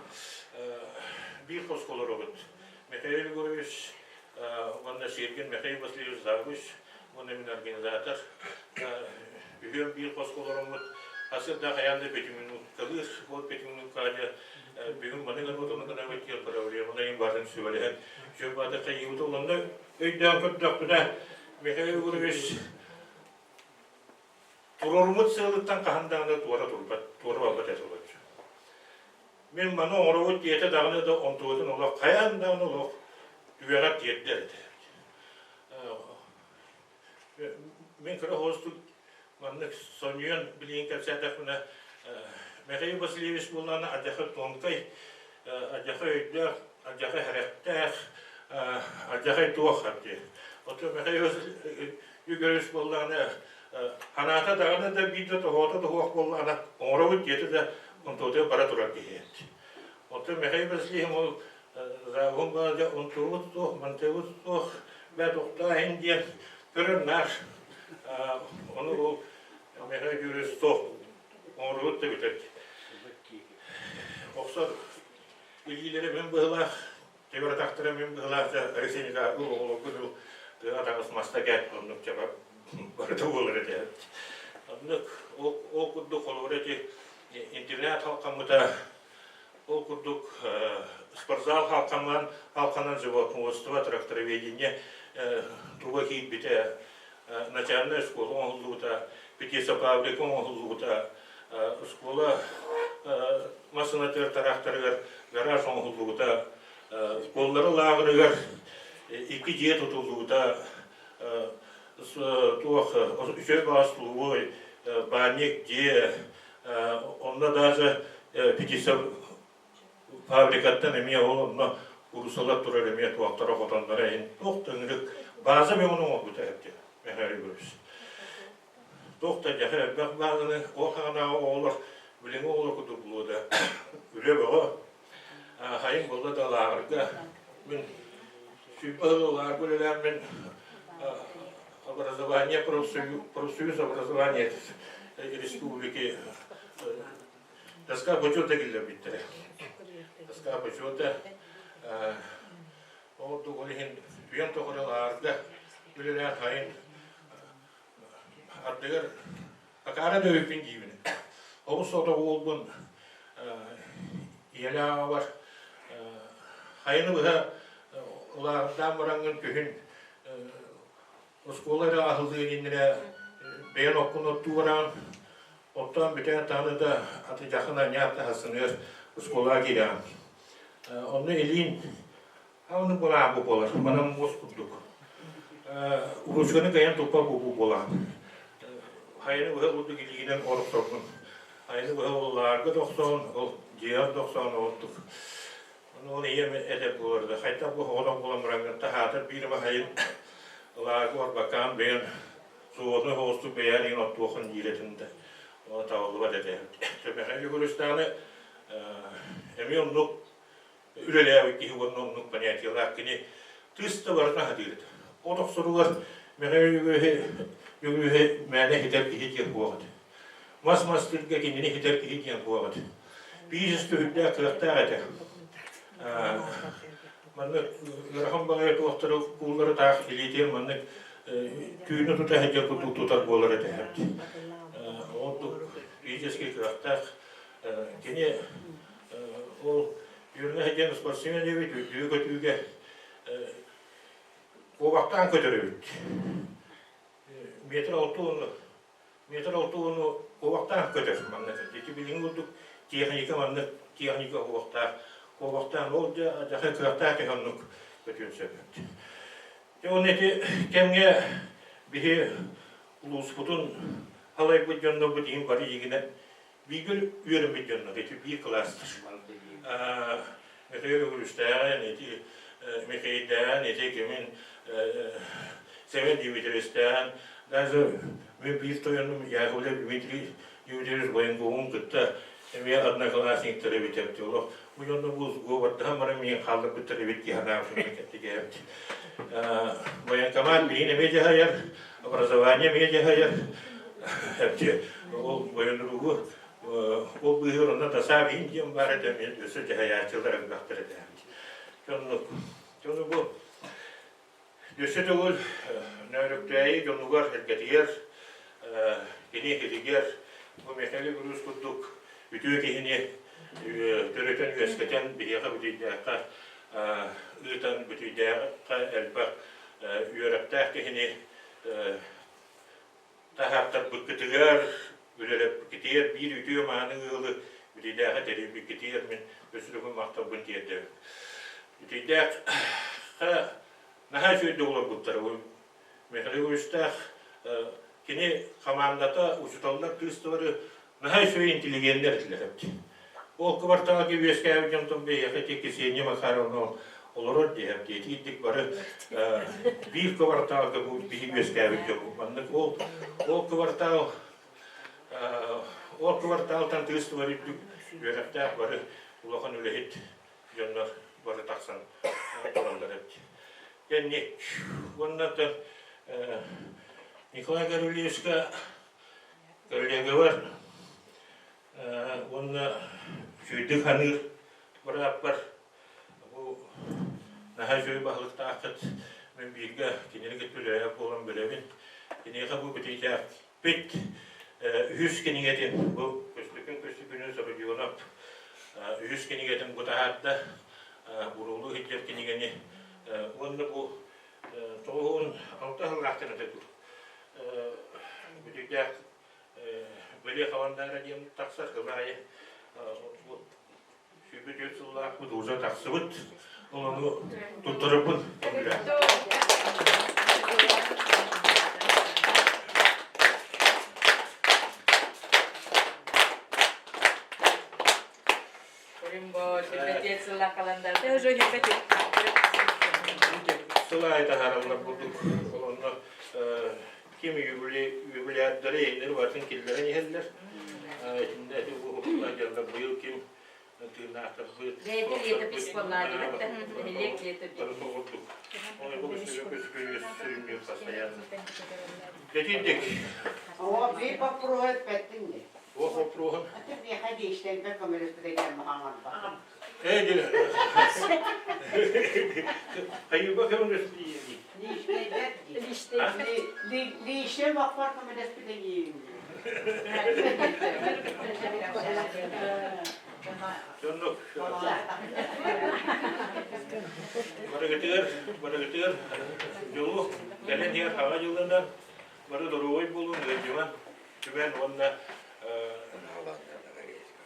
биир хоско олоробут Михаил Егорович уонна Сергин Михаил Васильевич завуч уонна мин организатор үһүөн биир хоско олороммут сарсыарда хайаан да пятиминуткалыыр ол пятиминутка дьэ бүгүн маны гынабыт ону гынабыт диэн проблеманы барын сүбэлэһэн сүбэ хайыыбыт онно өйдөөн көрдөхпүнэ Михаил Егорович туруоруммут сыалыттан хаһан даҕаны туора турбат туора барбат этэ олоччу мин маны оҥоробут диэтэ даҕаны да онтубутун олох хайаан даҕаны олох түгэҕэр тиэрдэр этэ Мин кыра оҕустук маннык сонньуйан билигин кэпсээтэхпинэ, Михаил Васильевич буоллаҕына алдьархай тонкай, алдьархай өйдөөх, алдьархай сэрэхтээх, алдьархай туох диye. Оттон Михаил Егорович буоллаҕына Ханаата даҕаны да биир да тоһоҕото да суох буоллаҕына, оҥоробут диэтэ да, онтуотугар бара турар киһи. Оттон Михаил Васильевич ол завуһун баҕа онтуобут суох, мантыабыт суох, бээ тохтоо диэн көрөр наар. Ону ол Михаил Юрьевич суох оҥоробут да бүтэр. Охсор илиилэрэ мин быһылаах, Тимир атахтара мин быһылаах Алексей Николаевич оҕолоргун тыа атаҕыс маста кээт оннук чаба барыта буолар этэ. Оннук ол курдук холобур эти интернет халкаммыта ол курдук спортзал халкамман халканан животноводство трактороведение туга киирбитэ начальная школа оҥоһуллубута птицефабрика оҥоһуллубута оскуола массыынатыгар тараахтарыгар гараж оҥоһуллубута, школлары лааҕырыгар икки дьиэ тутуллубута, туох үчүгэй баҕас столовой, баанньык дьиэ, онно даже птица фабрикаттан эмиэ ол онно куурусалар турар эмиэ туохтара хотонноро иһин туох да ыҥырык бааза эмиэ ону оҥорбута эбит Михаил Егорович. Туох да дьэхэ элбэх бааланы ол хаҕанааҕы оҕолор билиҥҥи оҕолор курдук буолуо да үлэ бөҕө хайын буолла да лааҕырга мин сүүрбэ сыл лааҕырга үлэлээммин образование профсоюз образование республики доска почета киллэрбиттэрэ доска почета ол ол иһин үйэм тухары лааҕырга үлэлээн хайын Ардыгар акаара да эбиппин диибин. Олус соҕотох уолбун ийэлээх аҕабар хайаны быһа улааҕырдаан бараҥҥын күһүн оскуола эрэ аһыллыан иннинэ бэйэн оккун оттуу бараҕын. Оттоон бүтэн тааны да аты дьахын анньаат аһасыныгар оскуолаҕа киирэҕин. Онно илиин Аны буолаа бу буолар, манан муос курдук. Ручканы кыайан туппа бу буолаҕын. Хайаны быһа курдук илиигинэн орохторгун. Хайаны быһа уллаарга да охсоон, ол дьиэҕэр да охсоон оҕордук. Ону ол ийэм этэр буолар да, хайдах бу оҕолон буолан бараҥҥын таһаатар биир баһайын ылаарга барбаккаан бэйэн суотун соҕустук бэйээн иһин оттуохун диир этим да, ол табыллыбат этэ. Михаил Егоровичтааны эмиэ оннук үлэлээбит киһи уонна оннук понятиелаах кини тыс да барытын аһатыыр этэ. От охсоругар Михаил Егоровиһы мээнэ иһитэр киһи диэн суох этэ. Мас мастыырга кинини иһитэр киһи диэн суох этэ. Бизнес түһүрдээх кыахтаах этэ. Маннык ыарахан баҕайы туохтары кууллары таах илиитигэр маннык түүнү тута сылдьар курдук тутар буолар этэ. Ордук физически кыахтаах кини Ол үөрэнэ сылдьан спортсмен диэбит, үрдүгү көтүүгэ куобахтаан көтөр эбит. Метр алты уону метр алты уону куобахтаан көтөр маннык. Ити билиҥҥи курдук техника маннык техника уохтаах куобахтаан ол дьэ кыахтаах киһи оннук көтүөн сөп. Дьэ уонна ити кэмҥэ биһи улууспутун халайбыт дьоннорбут иһин бары иигинэн Бииргэ үөрэммит дьоннор ити биир кылаастар. Михаил Егоровичтааҕын, ити Михаилдааҕын, ити кимин Семен Дмитриевичтааҕын, даже мин биир тойонум Яковлев Дмитрий Дмитриевич военкомун кытта эмиэ одноклассниктар эбит эбит. Олох бу дьонно бу сговордаһан баран миин хаалларбыттар эбит дии санаабытым кэттигээбит. Военкомат билигин эмиэ дьаһайар, образование эмиэ дьаһайар. Ол военругу ол быыһыгар онно тасаав иһин диэн баар этэ, эмиэ өссө дьаһайааччылар элбэхтэр этэ. Дьоннук. Дьону бу өссө төгүл Нөөрүктээйи дьонугар, эргэтигэр, кини иһитигэр бу Михаил Егорович курдук үтүө киһини төрөтөн үөскэтэн биһиэхэ бүтүйдээххэ ыытан бүтүйдээххэ элбэх үөрэхтээх киһини таһаартарбыккытыгар, үлэлэппиккитигэр биир үтүө-мааны ыалы бүтүйдээххэ тэрийбиккитигэр мин өссө махталбын тиэрдэбин. Бүтүйдээххэ наһаа үчүгэйдик олорбуттара. Михаил Егоровичтаах кини хамаандата учууталлар кыыстылары наһаа үчүгэй интеллигеннэр этилэр эбит. Ол кыбартаалга үөскээбит дьонтон биһиэхэ ити Ксения Макаровна. олорор диэһэм диэтиирдик бары биир кыбартаалга бу биһи үөскээбит дьон маннык ол ол кыбартаал ол кыбартаалтан тыыс тылар үрдүк үөрэхтээх бары улахан үлэһит дьоннор бары тахсан тураллар эбит. Кэнник уонна Николай Гаврильевичка коллегабар уонна үчүгэйдик ханыыр бырааппар бу наһаа үчүгэй баһылыктааххыт мин бииргэ кинини кытта үлэлээх буолан билэбин. Киниэхэ бу бүтүйдээхпит үһүс кинигэтин бу Көстөкүүн Көстөкүүнүн Сорудьуонап үһүс кинигэтин бу таһаарда уруулуу иһиллэр кинигэни уонна бу 96 сыллаахтан этэ дуу бүтүйдээх бэлиэ халандаара диэн тахсар сыл аайы 24 сыллаахпыт уже тахсыбыт ону туттарарбын Сыл аайы таһаараллар курдук. Онно ким юбилярдары иһиннэр барытын киллэрэн иһэллэр. Итиннэ ити уһуктаах дьаллар быйыл ким тыыннаахтарбыт Бэйэтэ летопись буоллаадыбыт да, нэһилиэк летопись. Бары курдук. Оны бу сүрүннүүр постоянно. Дэтинник. О, биир боппуруоһу эппэттиҥ дии. Туох боппуруоһун? Аты миэхэ диэштэрбэр көмөлөспүтэ маҕаҥарбаккын. Ээ, Хайыба көмөлөспүтэ Лиишнэйдэр дии. Лиишнэй боппор көмөлөспүтэ дии. Дьоннук барыгытыгар барыгытыгар дьолу кэлэн иһэр хаҥа дьылынан бары доруобай буолуҥ, ыалдьымаҥ, түмэн уонна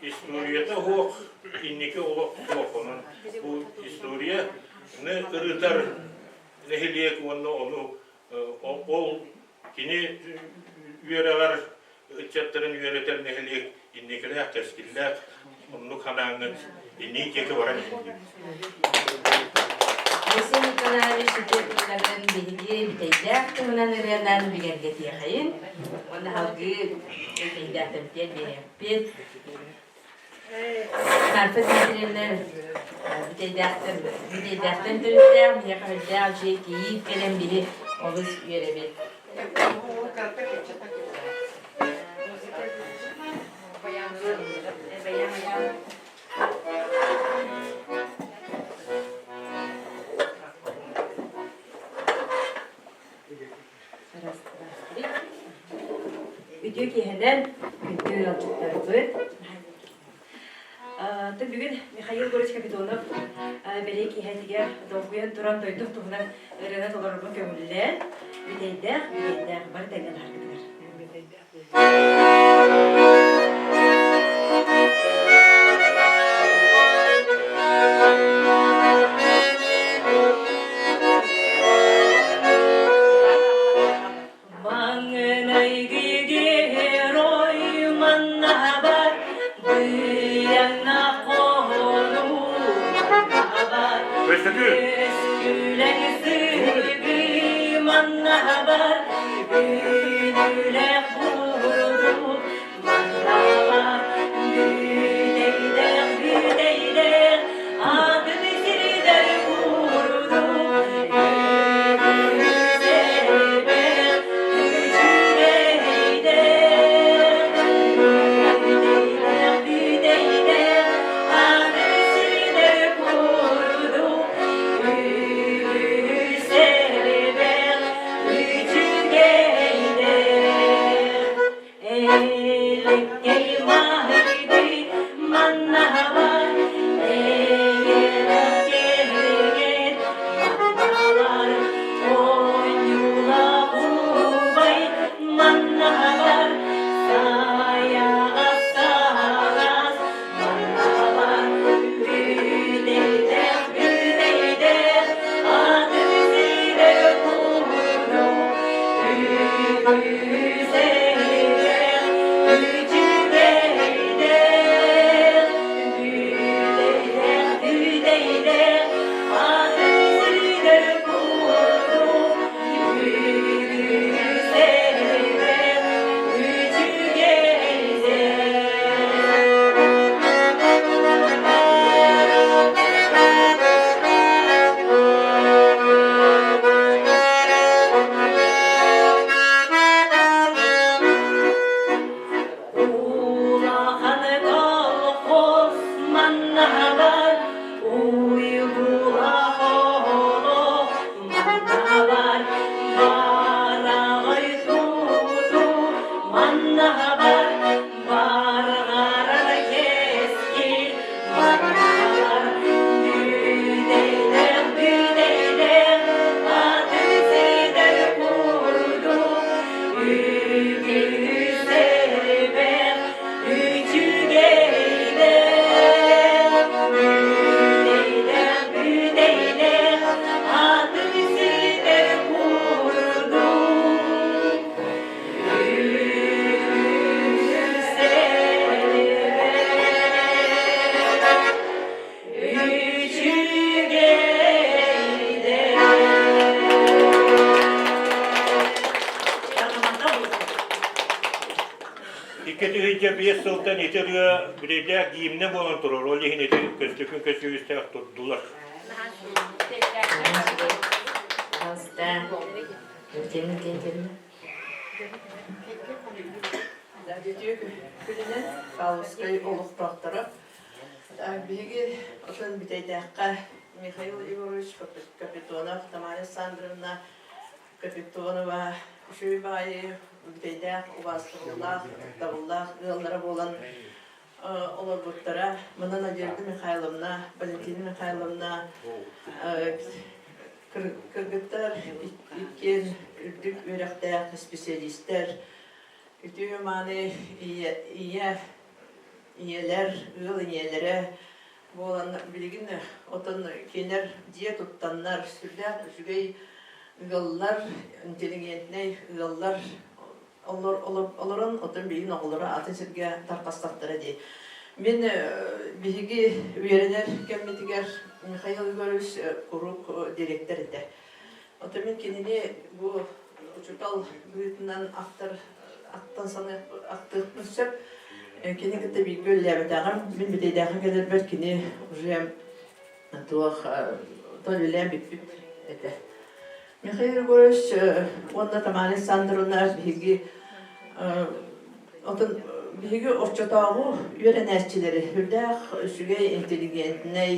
историята суох, инники олох суох. Онон бу историяны ырытар нэһилиэк уонна ону ол кини үөрэҕэр ыччаттарын үөрэтэр нэһилиэк инникилээх, кэскиллээх, оннук санааҥҥыт инники диэки баран иһин диибит. Айсен Николаевич үтүө тылларын биһиги бүтэйдээх туһунан ырыанан бигэргэтиэхэйин уонна салгыы бүтэйдээхтэрбитигэр биэриэхпит. Марфа Дмитриевна бүтэйдээхтэн бүтэйдээхтэн төрүттээх, биһиэхэ үрдээх дьиэ кийиит кэлэн биһи олус үөрэбит. Үтүө киэһэнэн күндү ыалдьыттарбыт. Бүгүн Михаил Егорович Капитонов бэлиэ киэһэтигэр долгуйан туран дойду туһунан ырыаны толорорбун көҥүллээн, бүтэйдээх, бүтэйдээх бары тэҥҥэ таһаарбытыгар. Маҥнайгы герой маннаһабар быйаҥна хонуу маннаһабар Үөскүлэҥ сыһыы маннаһабар Үүнүүлээх бууру маннаһабар Бүтэйдээх бүтэйдээх атын сирдэр курдук Элеккэй маһыгы маннаһабар, эйэлээх маннаһабар, оонньуулаах убай маннаһабар, сайаҕас саҕас маннаһабар, бүтэйдээх бүтэйдээх атын сирэ курдук үчүгэйдэр, Маннаһабар бараҕай туту, маннаһабар барҕарар кэскил, маннаһабар бүтэйдээх бүтэйдээх атын сирдэр курдук үгүс элбэх үчүгэйдээх бүтэйдээх бүтэйдээх атын сирдэр курдук үгүс элбэх үчүгэйдээх 2005 сылтан ити ырыа бүтэйдээх гимнэ буолан турар, ол иһин ити көстөкүн көстүүстээх турдулар. Үтүө күнүнэн Павловскай олохтоохторо. Биһиги отон Бүтэйдээххэ Михаил Егорович Капитонов, Тамара Александровна Капитонова үчүгэй баҕайы бүтэйдээх, убаастабыллаах, ытыктабыллаах ыаллара буолан олорбуттара. Манна Надежда Михайловна, Валентина Михайловна кыргыттар иккиэн үрдүк үөрэхтээх специалистэр, үтүө-мааны ийэ, ийэлэр, ыал ийэлэрэ буолан билигин отон кинилэр дьиэ туттаннар сүрдээх үчүгэй ыаллар, интеллигентнэй ыаллар олорон отон билигин оҕолоро атын сиргэ тарҕастахтара дии. Мин биһиги үөрэнэр кэммитигэр Михаил Егорович куруук директор этэ. Отон мин кинини бу учуутал быһыытынан ахтар ахтан саныах ахтыахпын сөп. Кини кытта бииргэ үлэлээбэтэҕим. Мин Бүтэйдээххэ кэлэрбэр кини уже туох үлэлээн бүппүт этэ. Михаил Егорович уонна Тамара Александровна биһиги отон биһиги оччотооҕу үөрэнээччилэри үрдээх үчүгэй интеллигентнэй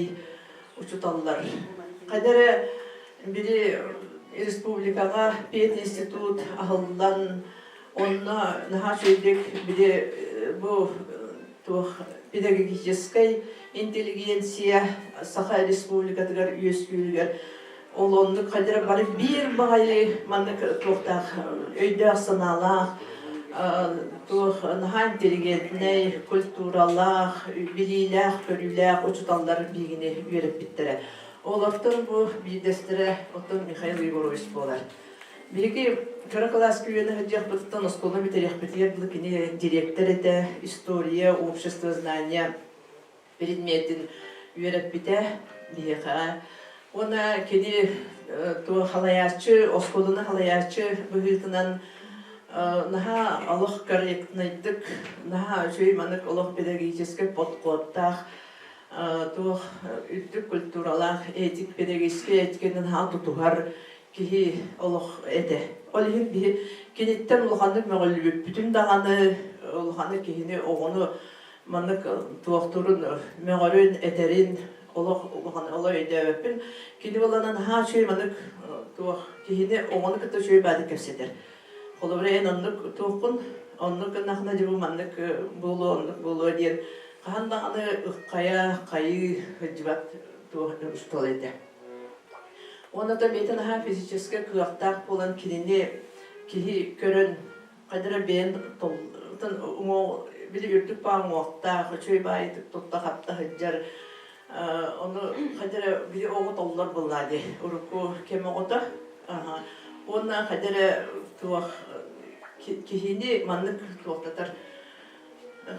учууталлар. Хайда эрэ били республикаҕа пединститут аһыллан, онно наһаа үчүгэйдик били бу туох педагогическай интеллигенция Саха Республикатыгар үөскүүрүгэр ол оннук хайда эрэ бары биир баҕайы маннык туохтаах өйдөөх-санаалаах туох наһаа интеллигентнэй, культуралаах, билиилээх-көрүүлээх учууталлар биһигини үөрэппиттэрэ. Олортон бу биирдэстэрэ оттон Михаил Егорович буолар. Биһиги кыра кылааска үөрэнэ сылдьыахпытыттан оскуола бүтэриэхпитигэр дылы кини директор этэ, история, общество знания предметин үөрэппитэ биһиэхэ. Уонна кини туох халайааччы, оскуоланы халайааччы быһыытынан наһаа олох корректнайдык, наһаа үчүгэй маннык олох педагогическай подходтаах туох үрдүк культуралаах этик педагогическай этиканы наһаа тутуһар киһи олох этэ. Ол иһин биһи киниттэн улаханнык мөҕүллүбүппүтүн даҕаны улаханнык киһини оҕону маннык туохтуурун мөҕөрүн, этэрин олох улахан олох өйдөөбөппүн. Кини буолан наһаа үчүгэй маннык туох киһини оҕону кытта үчүгэй баадык кэпсэтэр. Холобура эн оннук туоххун, оннук гыннахына дьэ бу маннык буолуо, оннук буолуо диэн хаһан даҕаны ыххайа, хайыы сылдьыбат туох устуол этэ. Уонна да бэйэтэ наһаа физическэй кыахтаах буолан кинини киһи көрөн хайда эрэ бэйэн били үрдүк баа уҥуохтаах, үчүгэй баайытык тутта-хапта сылдьар ону хайда эрэ били оҕо толлор буоллаа дии урукку кэм оҕото уонна хайда эрэ туох киһини маннык туохтатар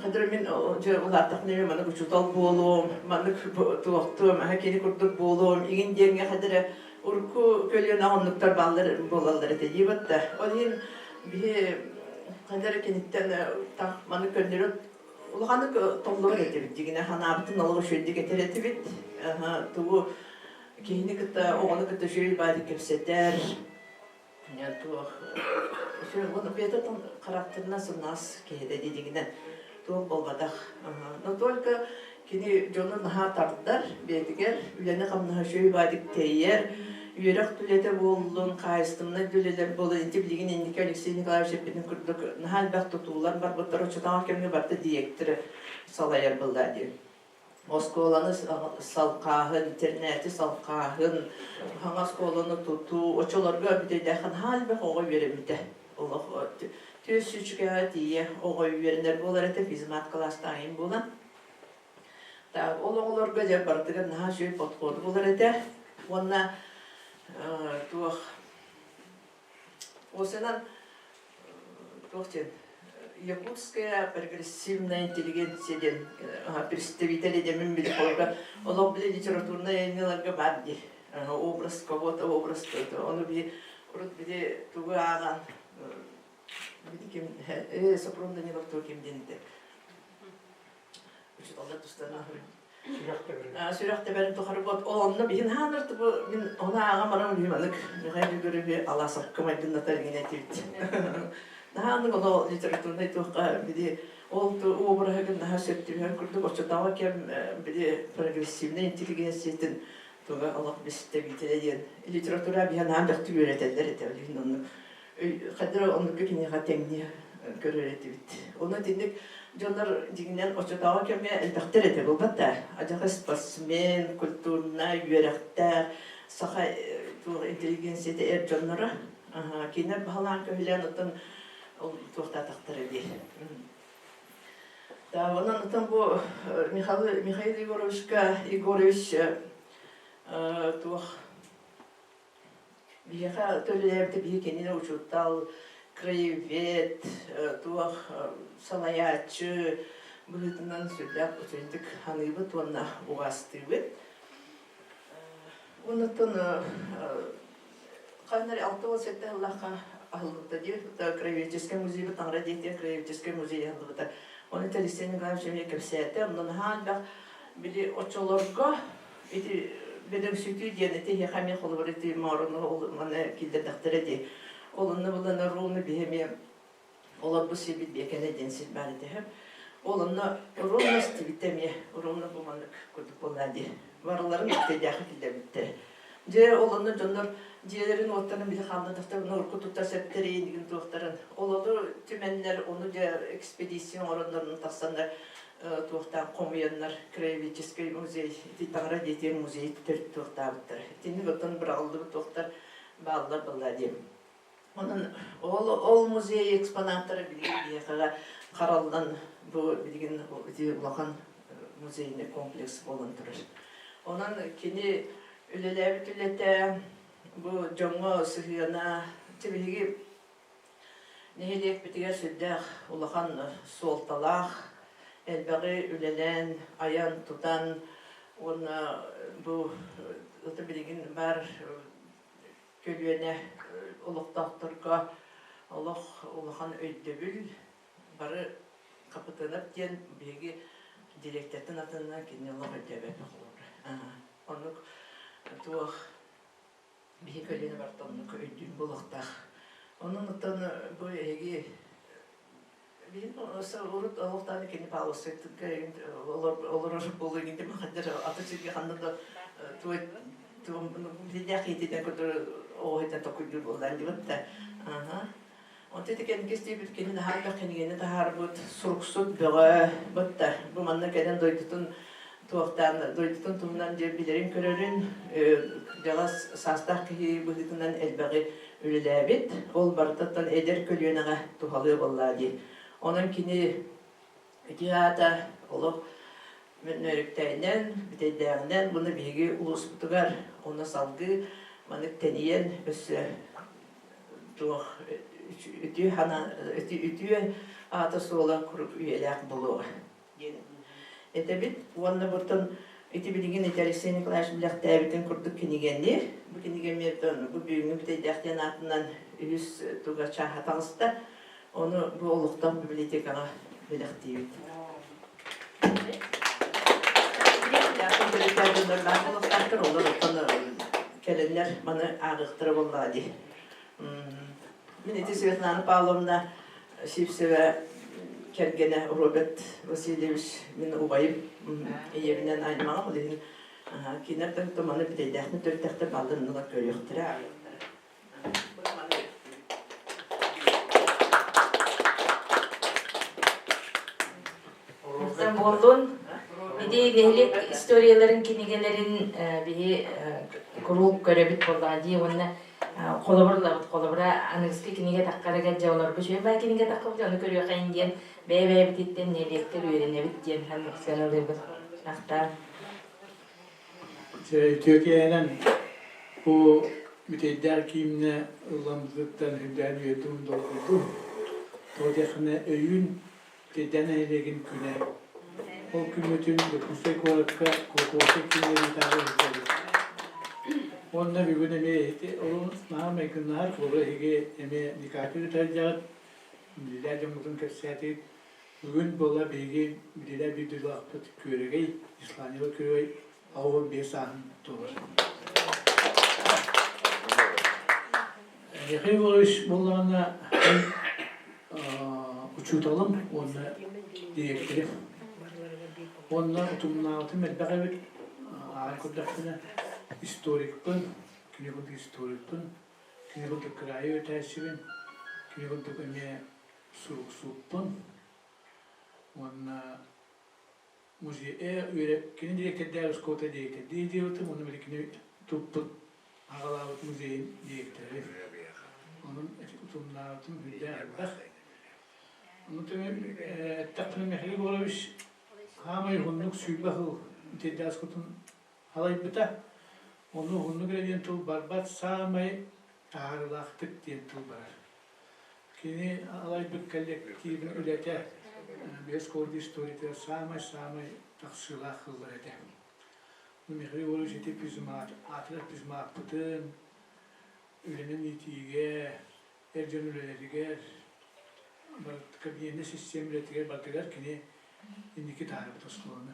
хайда эрэ мин дьэ улааттахпына эмиэ маннык учуутал буолуом маннык туохтуом аһа кини курдук буолуом игин диэҥҥэ хайда эрэ урукку көлүөнэ оннуктар бааллар буолаллар этэ дии батта ол иһин биһи хайда эрэ киниттэн таах маннык көннөрү улаханнык толлубат этибит дьигинэ ханаабытын олох үчүгэйдик этэр этибит тугу киһини кытта оҕону кытта үчүгэй баайдык кэпсэтэр туох бэйэтэ характерынан сымнаҕас киһи дьигинэ туох буолбатах но только кини дьону наһаа тардар бэйэтигэр үлэни-хамнаһы үчүгэй баайдык тэрийэр. Үөрэх үлэтэ буоллун, хаһаайыстыбаннай да үлэлэр буоллун, ити билигин инники Алексей Николаевич эппитин курдук наһаа элбэх тутуулар барбыттар, оччотооҕу кэмҥэ барыта дириэктэр салайар буолла дии. Оскуоланы салхааһын, интернети салхааһын, хаҥа оскуоланы тутуу, оччолорго бүтэйдээххэ наһаа элбэх оҕо үөрэммитэ. Олох түөс сүүчүкэҕэ тиийэ оҕо үөрэнэр буолар этэ, физмат кылаастаах буолан. Так, ол оҕолорго дьэ барытыгар наһаа үчүгэй подход буолар этэ. Уонна туох Осынан туох диэн Якутская прогрессивная интеллигенция диэн представители диэн мин билэр олох били литературнай айымньыларга баар дии образ кого-то образ ону би урут били тугу ааҕан били ким Сопрун Данилов тугу ким диэн этэ учууталлар тустарынан сүрэх тэбэрин тухары вот ол онно биһин хаанар тубу мин ону ааҕан баран маннык Михаил Егорович Аласовка майгыннатар иҥин этибит наһаанык оно литературнай туохха били ол обраһыгын наһаа сөп түбэһэр курдук оччотооҕу кэм били прогрессивнай интеллигенциятын туга олох бистэбиитэлэ диэн литература биһи наһаа бэхтик үөрэтэллэр этэ билигин оннук хайдара оннукка киниэхэ тэҥниэ көрөр этибит. Онно итинник дьоннор дьиҥинэн оччотооҕу кэмҥэ элбэхтэр этэ буолбат да. Адьаҕа спортсмен, культурнай, үөрэхтээх, саха туох интеллигенцията эр дьонноро кинилэр баһылаан көһүлээн оттон ол туохтаатахтара дии. Да, онон оттон бу Михаил, Михаил Егоровичка Егорович туох Биһиэхэ төлөлөөбүтэ биһи кинини учуутал, краевед, туох салайааччы быһыытынан сүрдээх үчүгэйдик саныыбыт уонна убаастыыбыт. Оннуттан ханна эрэ 67 сыллаахха аһыллыбыта дии, краеведческай музейбыт таҥара дьиэтигэр краеведческай музей аһыллыбыта. Ону Алексей Николаевич эмиэ кэпсээтэ, онно наһаа элбэх били оччолорго Ити бөдөҥсүтүү диэн ити эһиэхэ эмиэ холобур ити мооруну ол маны киллэрдэхтэрэ дии. Ол онно булан ровно биһи эмиэ олорбут сирбит биэкэнэ диэн сир баар этэ. Ол онно ровно истибитэ эмиэ ровно бу маннык курдук буолла дии. Барыларын үктэйдээхи киллэрбиттэр. Дьэ ол онно дьоннор дьиэлэрин уоттарын били хааллардахтар урукку туттар сэптэрин игин туохтарын ол ону түмэннэр ону дьэ экспедиция оҥороннор тахсаннар туохтаан хомуйаннар краеведческай музей ити таҥара дьиэтигэр музей төрүт туохтаабыттар. Итинник оттон быраҕыллыбыт туохтар бааллар балла диэн. Онон ол ол музей экспонаттара билигин биһиэхэҕэ хараллан бу билигин ити улахан музейный комплекс буолан турар. Онон кини үлэлээбит үлэтэ бу дьоҥҥо сыһыана биһиги Нэһилиэкпитигэр сүрдээх улахан суолталаах, элбэҕи үлэлээн, айан-тутан уонна бу билигин баар көлүөнэ олохтоохторго олох улахан өйдөбүл бары Хапытыанап диэн биһиги дириэктэртэн атынна кини олох өйдөөбөтөх холобура. Оннук туох биһи көлүөнэ барыта оннук өйдүүр буолуохтаах. Онон оттон бу эһиги билин урут олохтоон кини Павловскайтыга олорор буолуо гинти махаддер аты сиргэ ханна да туой билиннээх иитинэн көтөр оҕоһуйтан токуйдуур буоллаан дибит да. Аха. Онто ити кэнники истибит кини наһаа элбэх кинигэни таһаарбыт, суруксут бөҕө бытта. Бу манна кэлэн дойдутун туохтаан дойдутун туһунан дьэ билэрин-көрөрүн дьаҕас саастаах киһи быһыытынан элбэҕи үлэлээбит. Ол барытыттан эдэр көлүөнэҕэ туһалыа буоллаа дии. Онон кини ити аата олох нөрүктээйинэн, бүтэйдээҕинэн уонна биһиги улууспутугар уонна салгыы маннык тэнийэн өссө туох үтүө санаа үтүө аата суола куруук үйэлээх буолуоҕа диэн этэбит уонна бутун ити билигин ити Алексей Николаевич билэхтээбитин курдук кинигэни бу кинигэ эмиэ бу бүгүҥҥү бүтэйдээх диэн аатынан үһүс туга чааһа таҕыста ону бу олохтоох библиотекаҕа бэлэхтиибит олохтоохтор олор оттон кэлэннэр маны ааҕыахтара буоллаҕа дии. Мин ити Светлана Павловна Сивцева кэргэнэ Роберт Васильевич мин убайым ийэбинэн аймаҕым ол иһин. Кинилэр да маны бүтэйдээхтэн төрүтэхтэр баллыннылар көрүөхтэрэ, ааҕыахтара. Буоллун. Ити нэһилиэк историяларын кинигэлэрин биһи куруук көрөбүт буоллаҕа дии уонна холобур ылабыт. Холобура аныгыскы кинигэ таххарыгар дьэ олорбу үчүгэй баай кинигэ таххыбыт ону көрүөххэйин диэн бэйэ-бэйэбититтэн нэһилиэктэр үөрэнэбит диэн сыаналыыбыт. Ахтаан. Үтүөкэйэнэн бу бүтэйдээх киимнэ ылламмытыттан үрдээн үөрдүм долгуйдум. Тоҕо диэххинэ өйүүн Бүтэйдээн нэһилиэгин күнэ. Ол күммүтүн Дьокуускай куоракка Кулаковскай кииннэринээҕи ыытабыт. Уонна бүгүн эмиэ ити олун наһаа майгыннаһар холобура эһиги эмиэ декабрь ыытардьаҕыт, билилээх дьоммутун кэпсээтигит. Бүгүн буола биһиги билилээх биир дойдулаахпыт Күөрэгэй, Исланева Күөрэгэй 85 сааһын туолар. Михаил Егорович буоллаҕына учууталым уонна дириэктэрим. Уонна утумнаабытым элбэх эбит. Ааҕан көрдөхпүнэ историкпын, кини курдук историкпын, кини курдук кыраайы үөрэтээччибин, кини курдук эмиэ суруксуппун уонна музей кини дириэктэрдээх оскуолата дириэктэрдии диэбитим уонна били кини туппут аҕалаабыт музейын дириэктэрэ. Онон утумнаабытым үрдээх элбэх. Ону тэҥэ эттэхпинэ Михаил Егорович хаамай уһуннук сүүрбэ сыл итирдээх оскуолатын халайбыта. Ону уһуннук эрэ диэн тыл барбат саамай таһаарыылаахтык диэн тыл барар. Кини алайбыт коллективын үлэтэ биэс куорат историятыгар саамай-саамай тахсыылаах ыллар этэ. Михаил Егорович ити аатырар пизмааппытын үлэнэн иитиигэ, эр дьон үлэлэригэр, кабинетнай систиэмэ үлэтигэр барытыгар кини инники таһаарбыт оскуоланы.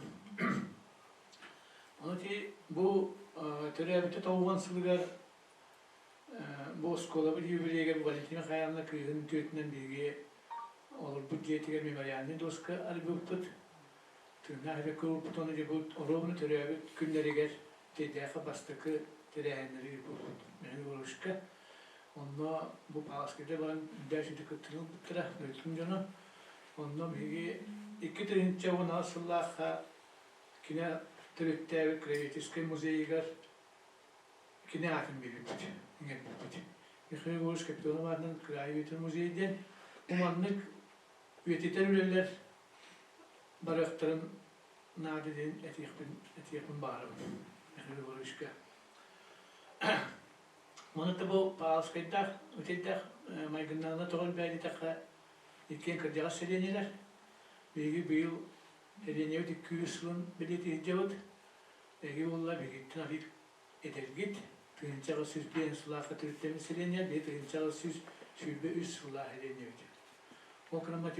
Ону ити бу төрөөбүтэ 90 сылыгар Бу оскуолабыт юбилейыгар Валентина Михайловна кыыһын үтүөтүнэн биһиги олорбут дьиэтигэр мемориальнай доска арыйбыппыт. Тыыннаах эбэккэ уурбут ону дьэ бу оруобуна төрөөбүт күннэригэр Тейдээхэ бастакы тэрээһиннэри ыыппыппыт Михаил Егоровичка. Онно бу Павловскайда баран үрдээх кыттыыны ылбыттара дойдутун дьоно. Онно биһиги 2018 сыллаахха кини төрүттээбит краеведческай музейыгар кини аатын биэрбиппит, иҥэрбиппит. Михаил Егорович Капитонов аатынан кыраайы үйэтитэр музей диэн бу маннык үйэтитэр үлэлэр барыахтарын наада диэн этиэхпин, этиэхпин баҕарабын Михаил Егоровичка. Ону бу Павловскайдаах, Үтэйдээх майгыннаана тоҕо элбээ диэтэххэ, иккиэн кырдьаҕас сэлиэнньэлэр. Биһиги быйыл сэлиэнньэбит 200 сылын бэлиэтии сылдьабыт. Эһиги буолла биһигиттэн арыый эдэргит, 1805 сыллаахха төрүттэммит сэлиэнньэ, биһи 1823 сыллаах сэлиэнньэбит. Ол гынан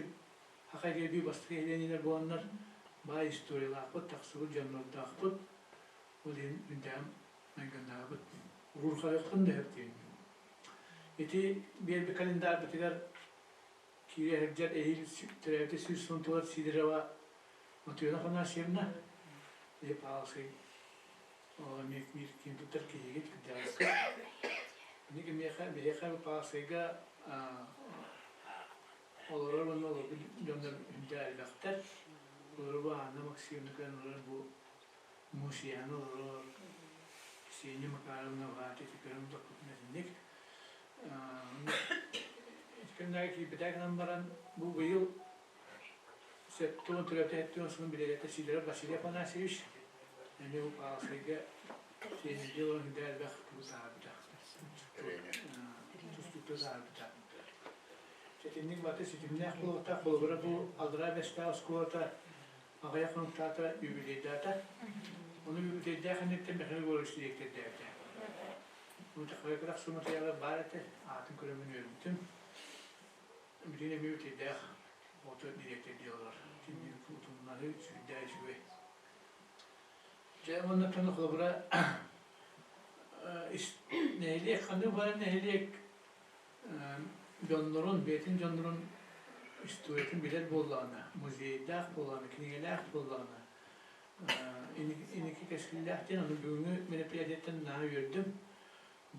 Хахай биир бастакы сэлиэнньэлэр буоланнар баай историялаахпыт, тахсыбыт дьоннордоохпут, ол иһин үрдээҕим майгыннаабыт. Уруурҕайыахпын да сөп диибин. Ити биэрбит календарбытыгар киирэ сылдьар эһиил төрөөбүтэ 100 сылын туолар Сидорова Мотрена Афанасьевна, и Павловскай эмиэ биир киэн туттар киһигит кырдьаҕаска. Ини кимиэхэ, биһиэхэ Павловскайга олорор уонна олорбут дьоннор үрдэ элбэхтэр. Олорор бу Анна Максимовна кэлэн олорор бу Мусьяна олорор, Ксения Макаровна Ватя көрөн олорбутун этинник. Ити киирбитэ гынан баран бу быйыл Сэттион төрөөбүт сылын билэрэтэ Сидоров Василий Афанасьевич эмиэ бу Павловскайга сиэннэргэ олорон үрдэ элбэх тугу таһаарбыта. Тустуута таһаарбыта. Ситинник баты ситимнээх буолуохтаах холобура бу Аллараа Бэстээх оскуолата аҕыйах хонуктаата юбилейдаата. Ону юбилейдээх инниттэн Михаил Егорович дириэктэрдээбитэ. Ону кырах сыматыйаҕа баар этэ, аатын көрөммүн үөрбүтүм. Билигин эмиэ үтүөдээх оҕото дириэктэрдии олорор. Итинник утумнаһыы сүрдээх үчүгэй. Дьэ уонна холобура нэһилиэк ханнык бары нэһилиэк дьоннорун, бэйэтин дьоннорун историятын билэр буоллаҕына, музейдаах буоллаҕына, кинигэлээх буоллаҕына, Инники кэскиллээх диэн ону бүгүҥҥү мероприятиеттан наһаа үөрдүм.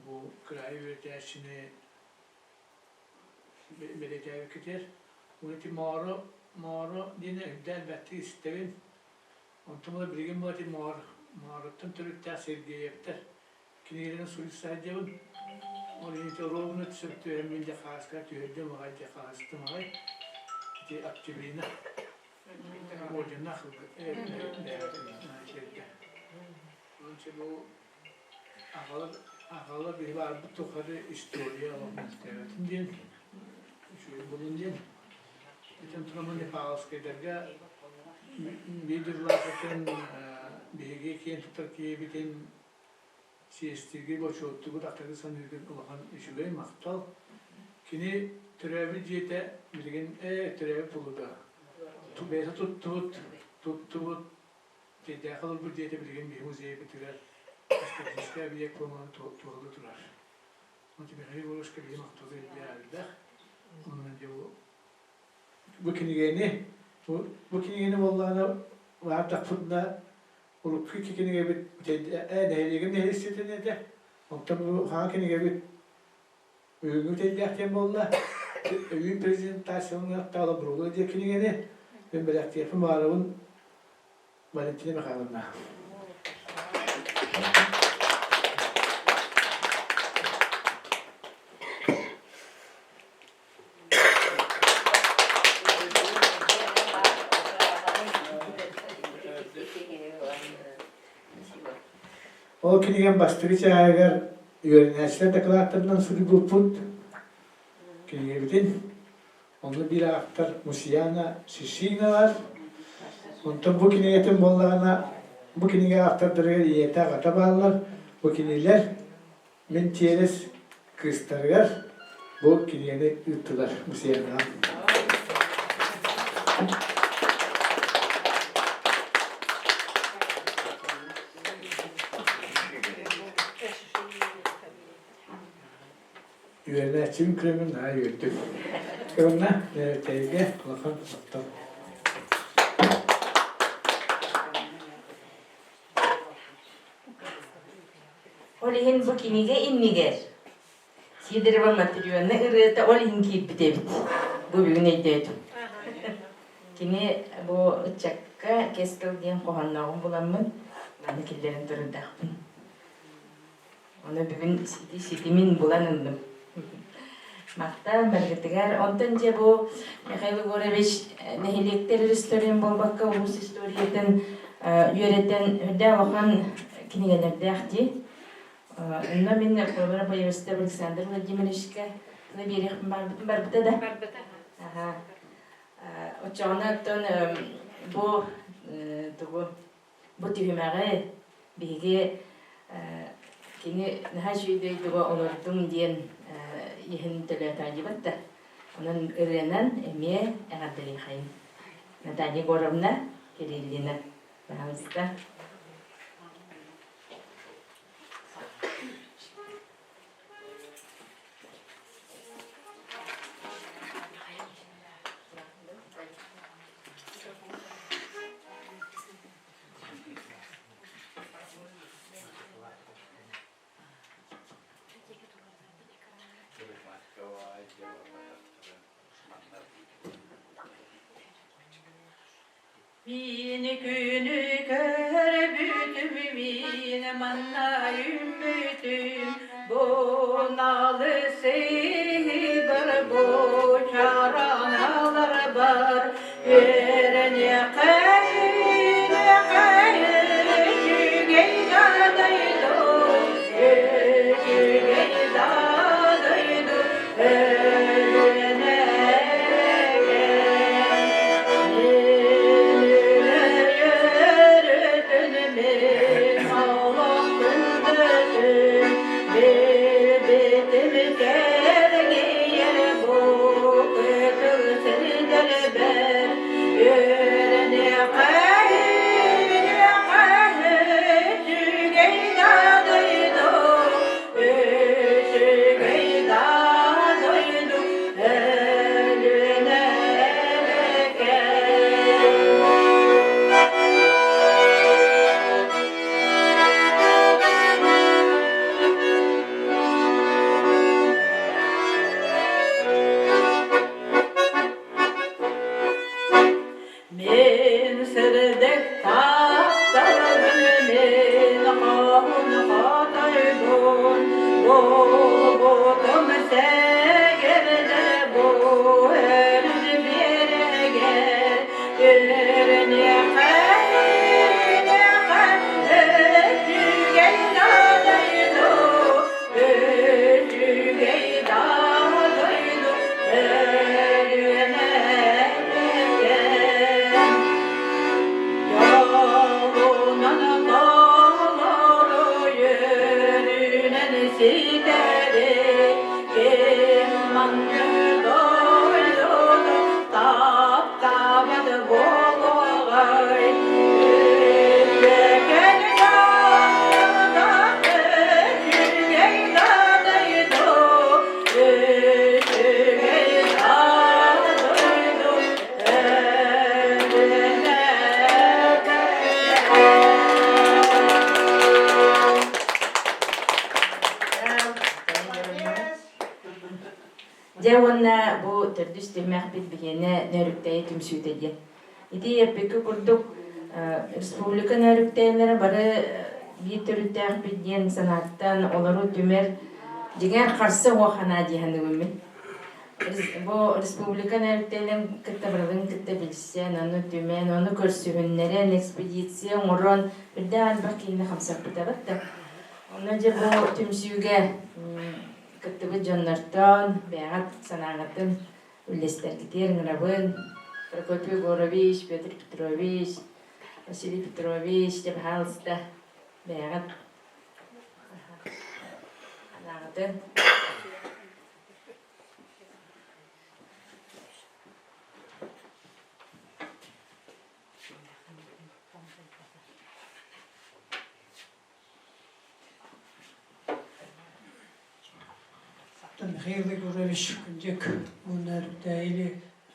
Бу кыраайы үөрэтээччини бэлиэтээбиккитигэр. Уонна ити Мооро, Мооро диэни үрдэ элбэхтик истэбин. Онтон ыла билигин бу ити Моор, Моороттон төрүттээх Сергеевтэр кинигэлэрин суруйса сылдьабын. Ол иһин ити ровно сөп түһэммин дьэ хааска түһэрдим аҕай дьэ хаастым аҕай. Ити Октябрина орденнаах бэйэтин Онче бу аҕалар аҕалар биһи баарбыт тухары история олохтооботун диэн үчүгэй буолун диэн. Итин тураммын Павловскайдарга биир дьыллаахытын биһиги киэн туттар киһибитин сиэстиги бочуоттугут ахтаргы саныыргын улахан үчүгэй махтал. Кини төрөөбүт дьиэтэ билигин төрөөбүт булуга. Бэйэтэ туттубут, туттубут, Тиэйдээххэ олорбут дьиэтэ билигин биһи музейбытыгар историческай объект буолан туһалыы турар. Михаил Егоровичка биһи махталы элбэх. Онон дьэ бу кинигэни бу кинигэни буоллаҕына баардахпытына урукку икки кинигэбит нэһилиэгин нэһилиэстибэтин этэ. Онтон бу хаҥа кинигэбит бүгүҥҥү үтэйдээх диэн буолла. Өйүүн презентацияланыахтаах Брула диэн кинигэни мин бэлэхтиэхпин баҕарабын Валентина Михайловна. Ол кинигэм бастакы чааһыгар үөрэнээччилэр дакылааттарынан суруйбуппут. Кинигэбитин онно биир ааптар Мусьяна Шишиналар. Онтон бу кинигэтин буоллаҕына, бу кинигэ автордарыгар ийэтэ аҕата бааллар. Бу кинилэр Мин тиэрис кыыстарыгар бу кинигэни ыыттылар Мусьянаҕа. Үөрэнээччим күрэмин наһаа үөрдүм. Уонна тэйгэ улахан махтал. Ол иһин бу кинигэ иннигэр Сидорова Матрена ырыата ол иһин киирбит эбит. Бу бүгүн өйдөөтүм. Кини бу ыччакка кэс тыл диэн хоһооннооҕун буламмын, маны киллэрэн турардаахпын. Ону бүгүн ситимин булан ыллым. Махтал баргытыгар. Онтон дьэ бу Михаил Егорович нэһилиэктэр историятын буолбакка улуус историятын үөрэтэн үрдээх улахан кинигэлэрдээх дии. Онно мин Федора Боевистов Александр Владимировичка тылы биэриэхпин барбытым барбыта да? Барбыта. Аха. Оччоҕуна оттон бу тугу Бу түһүмэҕи биһиги кини наһаа үчүгэй дойдуга олордум диэн иһин төлөөтөөдьүбэт да. Онон ырыанан эмиэ эҕэрдэлиэхэйин. Наталья Егоровна Кириллина, пожалуйста. Мин күнү көрбүтүм, мин манна үүммүтүм, бу налы сыһыыбар, бу чараҥалар бар, үөрэниэххэйин, үчүгэй да дойду, үчүгэй да дойду, Бэбитим Буолбутум сэгэрдэ бу өрүс биэрэгэр Өрүнүөхэ, өрүнүөхэ, үчүгэй да дойду, үчүгэй да дойду, Өлүөнэ эбэкэм. Дьолунан толору үөрүүнэн ситэри, ким маннык дойдуну таптаабат буолуоҕай? Үтүөкэн дьоллоох үчүгэй да дойду, үчүгэй да дойду, Дьэ уонна бу төрдүс түһүмэхпит биһиэнэ Нөөрүктэйи түмсүүтэ диэн. Ити эппиккэ курдук республика нөөрүктэйэлэрэ бары биир төрүттээхпит диэн санааттан олору түмэр дьиҥэр харса уох анаа дии саныыбын мин. Бу республика нөөрүктэлэрин кытта барыларын кытта билсэн, ону түмэн, ону көрсүһүннэрэн, экспедиция оҥорон үрдээх элбэх киһини хамсаппытабыт да. Онно дьэ бу түмсүүгэ кыттыбыт дьоннортон бэйэҕит санааҕытын үллэстэргитигэр ыҥырабын. Прокопий Егорович, Петр Петрович, Василий Петрович, дьэ пожалуйста, бэйэҕит санааҕытын. Михаил Егорович Күндүк уонна Өрүктээйили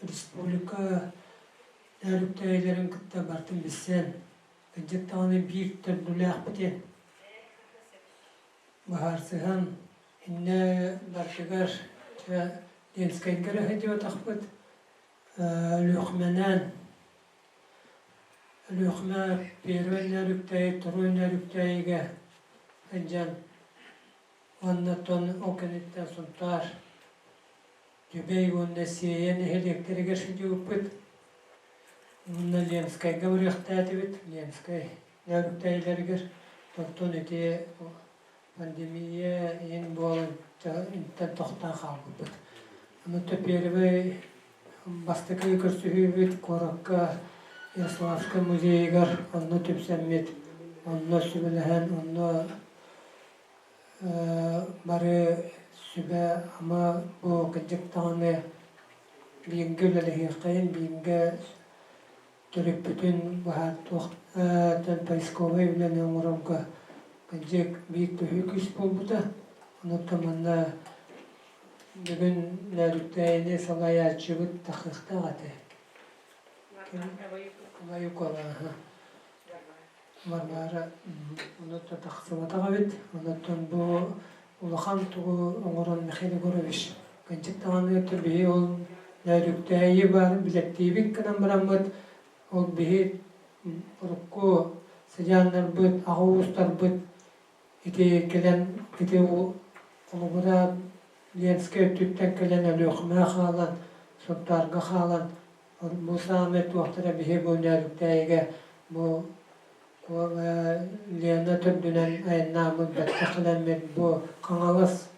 республика өрүктээйилэрин кытта бартын билсэн, кырдьык даҕаны биир төрдүлээхпитин Быһаарсыһан, иннэ барытыгар дьэ Ленскэйгэ эрэ сылдьыбатахпыт, Өлүөхүмэнэн, Өлүөхүмэ Первай Нөөрүктэйи, Второй Нөөрүктэйигэ сылдьан уонна оттон ол кэнниттэн Сунтаар, Түбэй уонна Сиэйэ нэһилиэктэригэр сылдьыбыппыт. Уонна Ленскэйгэ барыахтаатыбыт, Ленскэй Нөөрүктэйилэригэр оттон ити пандемия иһин буолан интэн тохтоон хаалбыппыт. Онон первый бастакы көрсүһүүбүт куоракка Ярославскай музейыгар онно түмсэммит, онно сүбэлэһэн, онно бары сүбэ-ама бу кырдьык даҕаны бииргэ үлэлэһиэххэйин, бииргэ төрөппүтүн быһаартуох поисковай үлэни оҥорорго кырдьык биир төһүү күүс буолбута. Онуттан манна бүгүн Нөөрүктээйини салайааччыбыт тахыахтаах этэ. Лаюкова Варвара онуттан тахсыбатах эбит. Онуттан бу улахан тугу оҥорон Михаил Егорович кырдьык даҕаны биһи ол Нөөрүктээйи баар билэттиибит гынан бараммыт ол биһи урукку сыдьааннарбыт, аҕа уустарбыт ити кэлэн ити холобура Ленскэй өттүттэн кэлэн Өлүөхүмэ хаалан, Сунтаарга хаалан бу саамай туохтара биһи бу Нөөрүктээйигэ бу Лена төрдүнэн айаннааммыт бэркэ кэлэммит бу Хаҥалас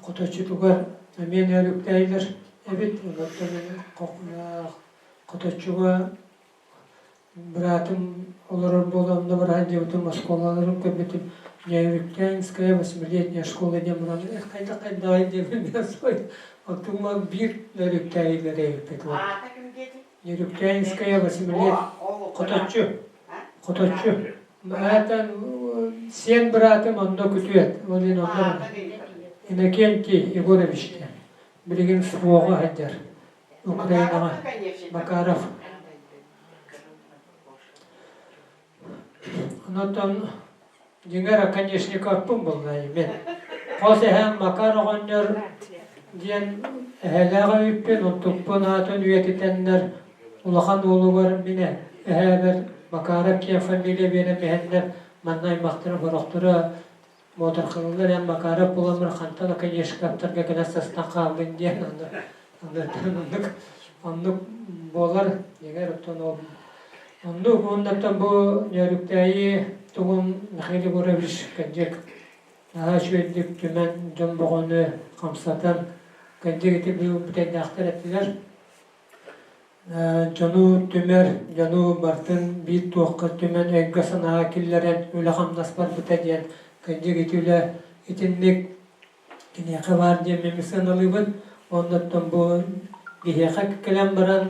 Хоточчутугар эмиэ нөөрүктээйилэр эбит. Онтон Хоточчуга быраатым олорор буолан онно баран дьиэбитин оскуолаларын көрбүтүм. Нөөрүктээйинская восьмилетняя школа диэн баран хайдах хайдаҕай диэбин Оттугма биир нөөрүктээйилэр эбиппит. Нөөрүктээйинская восьмилет Хоточчу. Хоточчу. Быраатым, сиэн быраатым онно күтүөт. Ол иһин онно Иннокентий Егорович диэн. Билигин СВО-ҕа сылдьар. Украинаҕа. Макаров. Онтон дьиҥэр оконечниковпун булла мин. Хос эһэм Макар оҕонньор диэн эһэлээх эбиппин, онтукпун аатын үйэтитэннэр улахан уолугар мин эһээбэр Макаров диэн фамилия биэрэн иһэннэр манна аймахтара сорохторо. Муодарҕыыллар эн Макаров буоламмын хантан оконешниковтарга кэлэ сыстан хааллыҥ диэн аны оннук оннук буолар дьиҥэр оттон ол оннук уоннаттан бу Нөөрүктээйи тугун Михаил Егорович кырдьык наһаа үчүгэйдик түмэн дьон бөҕөнү хамсатан кырдьык ити бүтэйдээхтэр этилэр. Дьону түмэр, дьону барытын биир туохха түмэн өйгө-санааҕа киллэрэн үлэ-хамнас барбыта диэн кырдьык ити үлэ итинник киниэхэ баар диэн мин сыаналыыбын. Оннуттан бу биһиэхэ кэлэн баран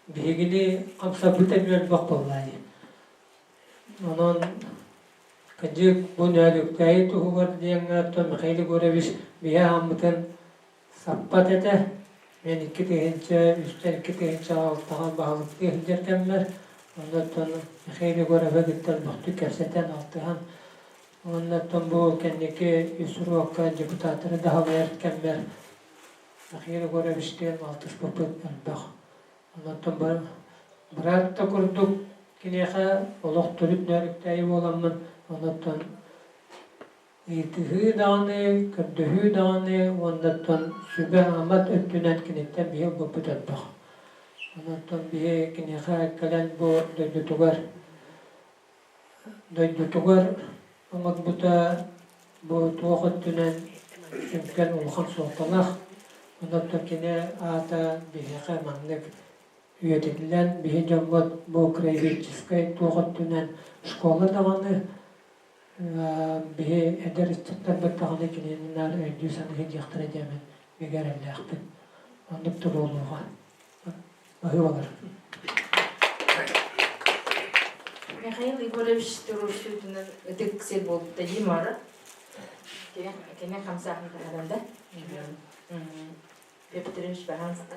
биһигини хамсаппыта эмиэ элбэх буолла дии. Онон кырдьык бу Нөөлүктээйи туһугар диэҥҥэ оттон Михаил Егорович биһи ааммытын Саппат этэ. Мен 2003-тэн 2006-ҕа баһылыктыы сылдьар кэммэр, оннуттан Михаил Егоровы кытта элбэхтик кэпсэтэн, алтыһан, уоннаттан бу кэнники үс уруокка депутаттары даһалайар кэммэр Михаил Егоровичтыын алтыспыппыт элбэх. Оннуттан быраат да курдук киниэхэ олох төрүт нөөрүктээйи буоламмын, оннуттан Ыйытыһыы даҕаны, көрдөһүү даҕаны уоннаттан сүбэ-ама өттүнэн киниттэн биһи ылбыппыт элбэх. Онон биһи киниэхэ кэлэн бу дойдутугар дойдутугар оҥорбута бу туох өттүнэн сүҥкэн улахан суолталаах. Онон кини аата биһиэхэ маннык үйэтитиллэн биһи дьоммут бу краеведческай туох өттүнэн школа даҕаны Биһи эдэр ыччаттарбыт даҕаны кинини наар өйдүү-саныы сылдьыахтара диэммин бигэ эрэллээхпин. Оннук да буолуоҕа. Баһыыбалар. Михаил Егорович туруорсуутунан ытык сир буолбута дии мора. Кини хамсааһын таһааран да. Петр Петрович пожалуйста.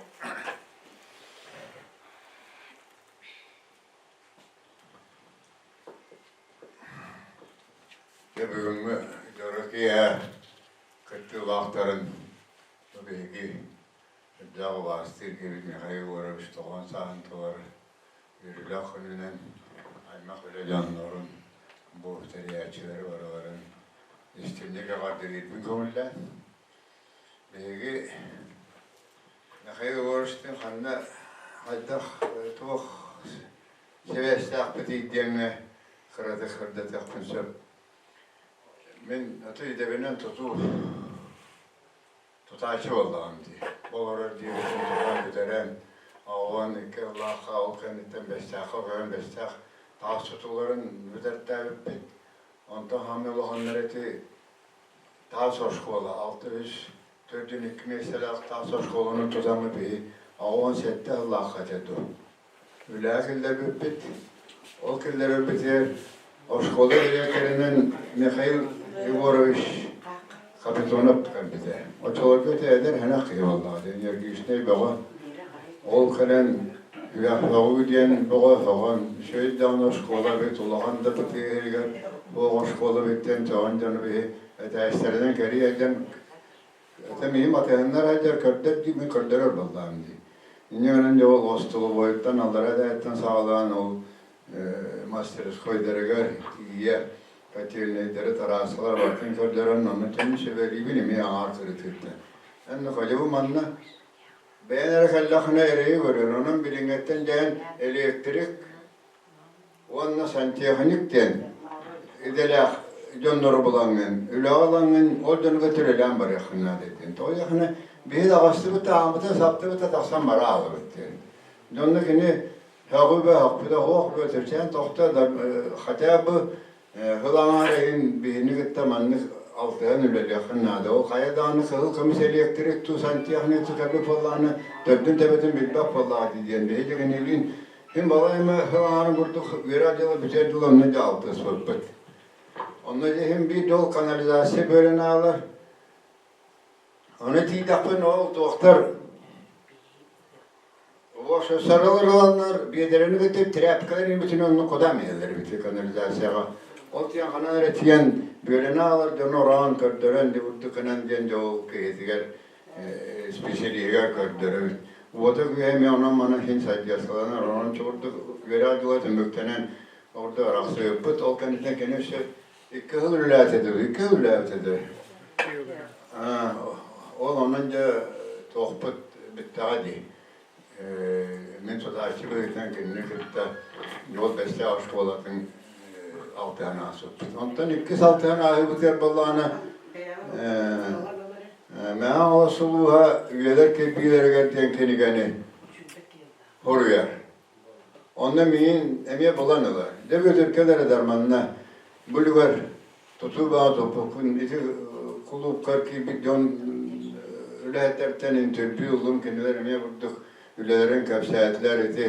Дьэ бүгүҥҥү дьоро киэһэ кыттыылаахтарын бу биһиги үрдээх убаастыыр киһибит Михаил Егорович тоҕон сааһын туолар үөрүүлээх күнүнэн аймах үлэ дьоннорун, бу тэрийээччилэри барыларын истиҥник эҕэрдэлиирбин көҥүллээн биһиги Михаил Егоровичтыын ханна хайдах туох сибээстээхпитий диэҥҥэ кыратык сырдатыахпын сөп. Мин аты идэбинэн тутуу тутааччы буоллаҕым дии. Олорор дьиэбитин тутан бүтэрэн, оҕон икки ыллаахха ол кэнниттэн Бэстээххэ көһөн Бэстээх таас тутууларын бүтэртээбиппит. Онтон хаамыы улаханнар ити таас оскуола алта үс төрдүн икки миэстэлээх таас оскуоланы тутаммыт биһи 87 сыллаахха этэ дуу. Үлэҕэ киллэрбиппит. Ол киллэрэрбитигэр оскуола дириэктэринэн Михаил Егорович Капитонов кэлбитэ. Оччолорго ити эдэр сэнэх киһи буоллаҕа, энергичнэй бөҕө. Ол кэлэн үрэхпэҕүү диэн бөҕө сөҕөн, үчүгэй даҕаны оскуола эбит, улахан да тыа иһигэр оскуола эбит диэн сөҕөн дьону биһи этээстэринэн кэрийэ дьон Это миим атыһыннар айдар көрдөр дии, мин көрдөрөр буоллаҕым дии. Инньэ гынан дьэ ол остолобуойтан аллара эдээттэн саҕалаан ол мастерскойдарыгар тиийэ котельнайдары, тараасалар барытын көрдөрөн онно төнү сүбэлиибин эмиэ аҥаар кырытыыттан. Эн хотя бы манна бэйэн эрэ кэллэххинэ эрэйи көрөр, онон билиҥҥэттэн дьээн электрик Уонна сантехник диэн идэлээх дьоннору булаҥҥын, үлэҕэ ылаҥҥын, ол дьонуга түрэлээн барыаххын наада диэн. Тоҕо диэххинэ, биһи даҕастыбыт да, ааммытын саптыбыт да тахсан бара хаалабыт диэн. Дьонно кини һөҕүбэ, һөхпүтэ суох бөтөчээн тохто да, хотя бы Сыл аҥаар иһин биһини кытта маннык алтыһан үлэлиэххин наада. Ол хайа даҕаны кыһыл көмүс электрик туу сантехник тутарбыт буоллаҕына төрдүн төбөтүн билбэт буоллаҕа дии диэн биһи дьигиниилиин син балай эмэ сыл аҥаарын курдук үөрэх дьыла бүтэр дылы онно дьэ алтыспыппыт. Онно дьэ иһин биир дьол канализация бөлөн аалар. Ону тиийдэхпин ол туохтар Саралар ыланнар биэдэрэни кытта тряпкалар имитин онно кудаам иһэллэр эбит канализацияҕа. Ол тиийэн ханан эрэ тиийэн бүөлэни аалар дьону ороон көрдөрөн дии бурдук гынан диэн дьэ ол киһитигэр специалиһыгар көрдөрөбүт. Уота күүһэ эмиэ онон-манан син сайдыаскаланар, онон чугурдук үөрэх дьыла түмүктэнэн ордук арахсыыппыт. Ол кэнниттэн кини өссө. Икки сыл үлэлээтэ дуу, икки сыл үлэлээбитэ дуу. Ол онон дьэ туохпут бүттэҕэ дии. Мин тутааччы быһыытынан кинини кытта Ньуол Бэстээх оскуолатын алтыһан ааспыппыт. Онтон иккис алтыһан ааһыыбытыгар буоллаҕына Мэҥэ Хаҥалас улууһа Үйэлэр кирбиилэригэр диэн кинигэни хоруйар. Онно миигин эмиэ булан ылар. Дьэ Бүөтүркэ эрэ дарманна бу үлүгэр тутуу баҕа туппуккун ити кулуупкар киирбит дьон үлэһиттэртэн интервью ыллым кинилэр эмиэ бурдук үлэлэрин кэпсээтилэр ити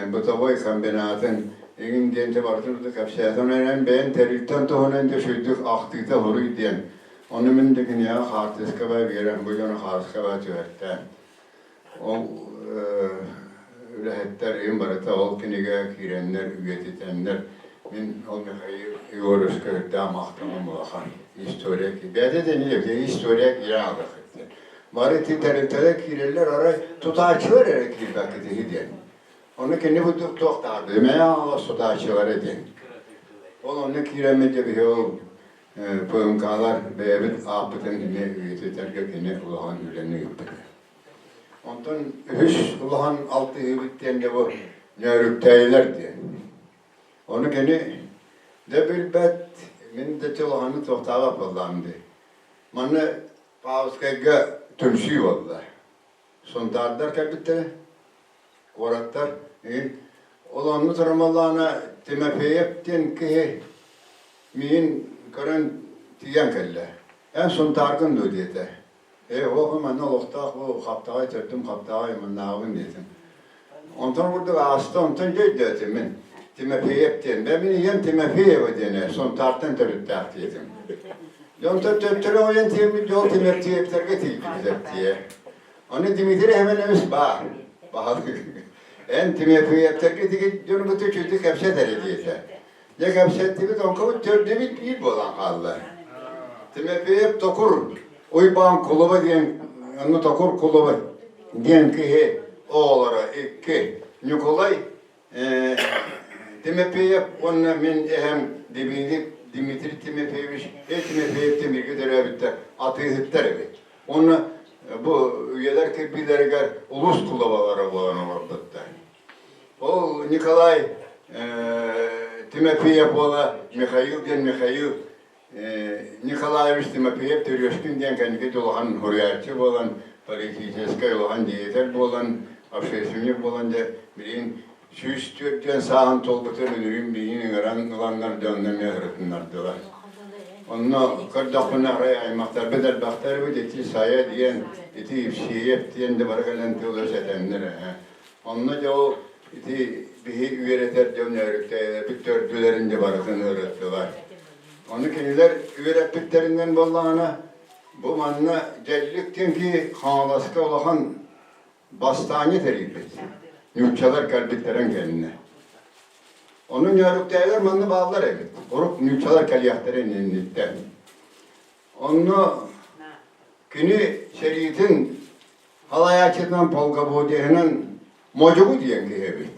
бытовой комбинатын игин диэн те барытын кытта кэпсээтим эрэн бэйэн тэрилтэн туһунан дьэ сүрдүк ахтыыта хоруй диэн ону мин да киниэхэ хаартыскаба биэрэн бу дьону хаартыскаба түһэртээн Ол үлэһиттэр им барыта ол кинигэ киирэннэр, үйэтитэннэр мин ол Михаил Егоровичка үрдээх махталым улахан. История бэйэтэ да инньэ история киирэн аалыаххыт диэн. Бары ити тэрилтэлэр киирэллэр, арай тутааччылар эрэ киирбэккит иһи диэн. Ону кини курдук туох даҕаны мэйэ аҥалас тутааччылара диэн. Ол онно киирэммит дьэ биһи ол ПМК-лар бэйэбит ааппытын эмиэ үйэтитэргэ кини улахан үлэни ыыппыта. Онтон үһүс улахан алтыһыыбыт диэн дьэ бу Нөөрүктээйилэр диэн. Ону кини да билбэт, мин да улаханнык туохтаабат буоллаҕым дии. Манна Павловскайга түмсүү буолла. Сунтаардар кэлбиттэрэ, куораттар. Ол онно туран Тимофеев диэн киһи миигин көрөн тиийэн кэллэ. Эн Сунтааргын дуо диэтэ. Ээ, оҕо манна олохтоох бу хаптаҕай төрдүм хаптаҕай маннааҕыбын диэтим. Онтон курдук ааста, онтон дьэ өйдөөтүм мин. Тимофеев диэн. Бэ мин ийэм Тимофеева диэн ээ, Сунтаартан төрүттээх диэтим. Дьэ онтон төттөрү ойон тиэммит дьол Тимофеевтарга тиийбит диэ. Ону Дмитрий Семенович баар. Баһылык. Эн Тимофеевтарга тигит дьонубут үчүгдүк кэпсэт эрэ диэтэ. Дьэ кэпсэттибит, оҥкобут төрдүбүт биир буолан хаалла. Тимофеев Токур Уйбаан кулуба диэн, онно Токур кулуба диэн киһи оҕолоро икки Ньукулай Тимофеев уонна мин эһэм Дмитрий Дмитрий Тимофеевич э Тимофеев Тимиргэ төрөөбүттэр атыыһыттар эбит. Уонна бу үйэлэр кирбиилэригэр улуус кулубалара буолан олорбуттар. Ол Николай Тимофеев уола Михаил диэн Михаил Николаевич Тимофеев Төрүөскүн диэн кэнники улахан суруйааччы буолан, политическай улахан деятель буолан, общественник буолан дьэ билигин 104 сааһын туолбутун үнүрүүн биһигин ыҥыран ыланнар дьэ онно эмиэ ырытыннардылар. Онно көрдөхпүнэ арай аймахтарбыт элбэхтэр эбит ити Сайа диэн, ити Евсеев диэн да бары кэлэн тыл-өс этэннэр ээ. Онно дьэ ол ити биһи үөрэтэр дьон өрүктэйэлэрбит төрдүлэрин дьэ барытын ырыттылар. Ону кинилэр үөрэппиттэринэн буоллаҕына, бу манна Дьэллик диэн киһи Хаҥаласка улахан бастаанньа тэрийбит. Нууччалар кэлбиттэрин кэннэ. Ону ньөөрүктээйилэр манна бааллар эбит. Урук нууччалар кэлиэхтэрин инниттэн. Онно кини сэриитин Халайааччытынан полководеһынан Модьугу диэн киһи эбит.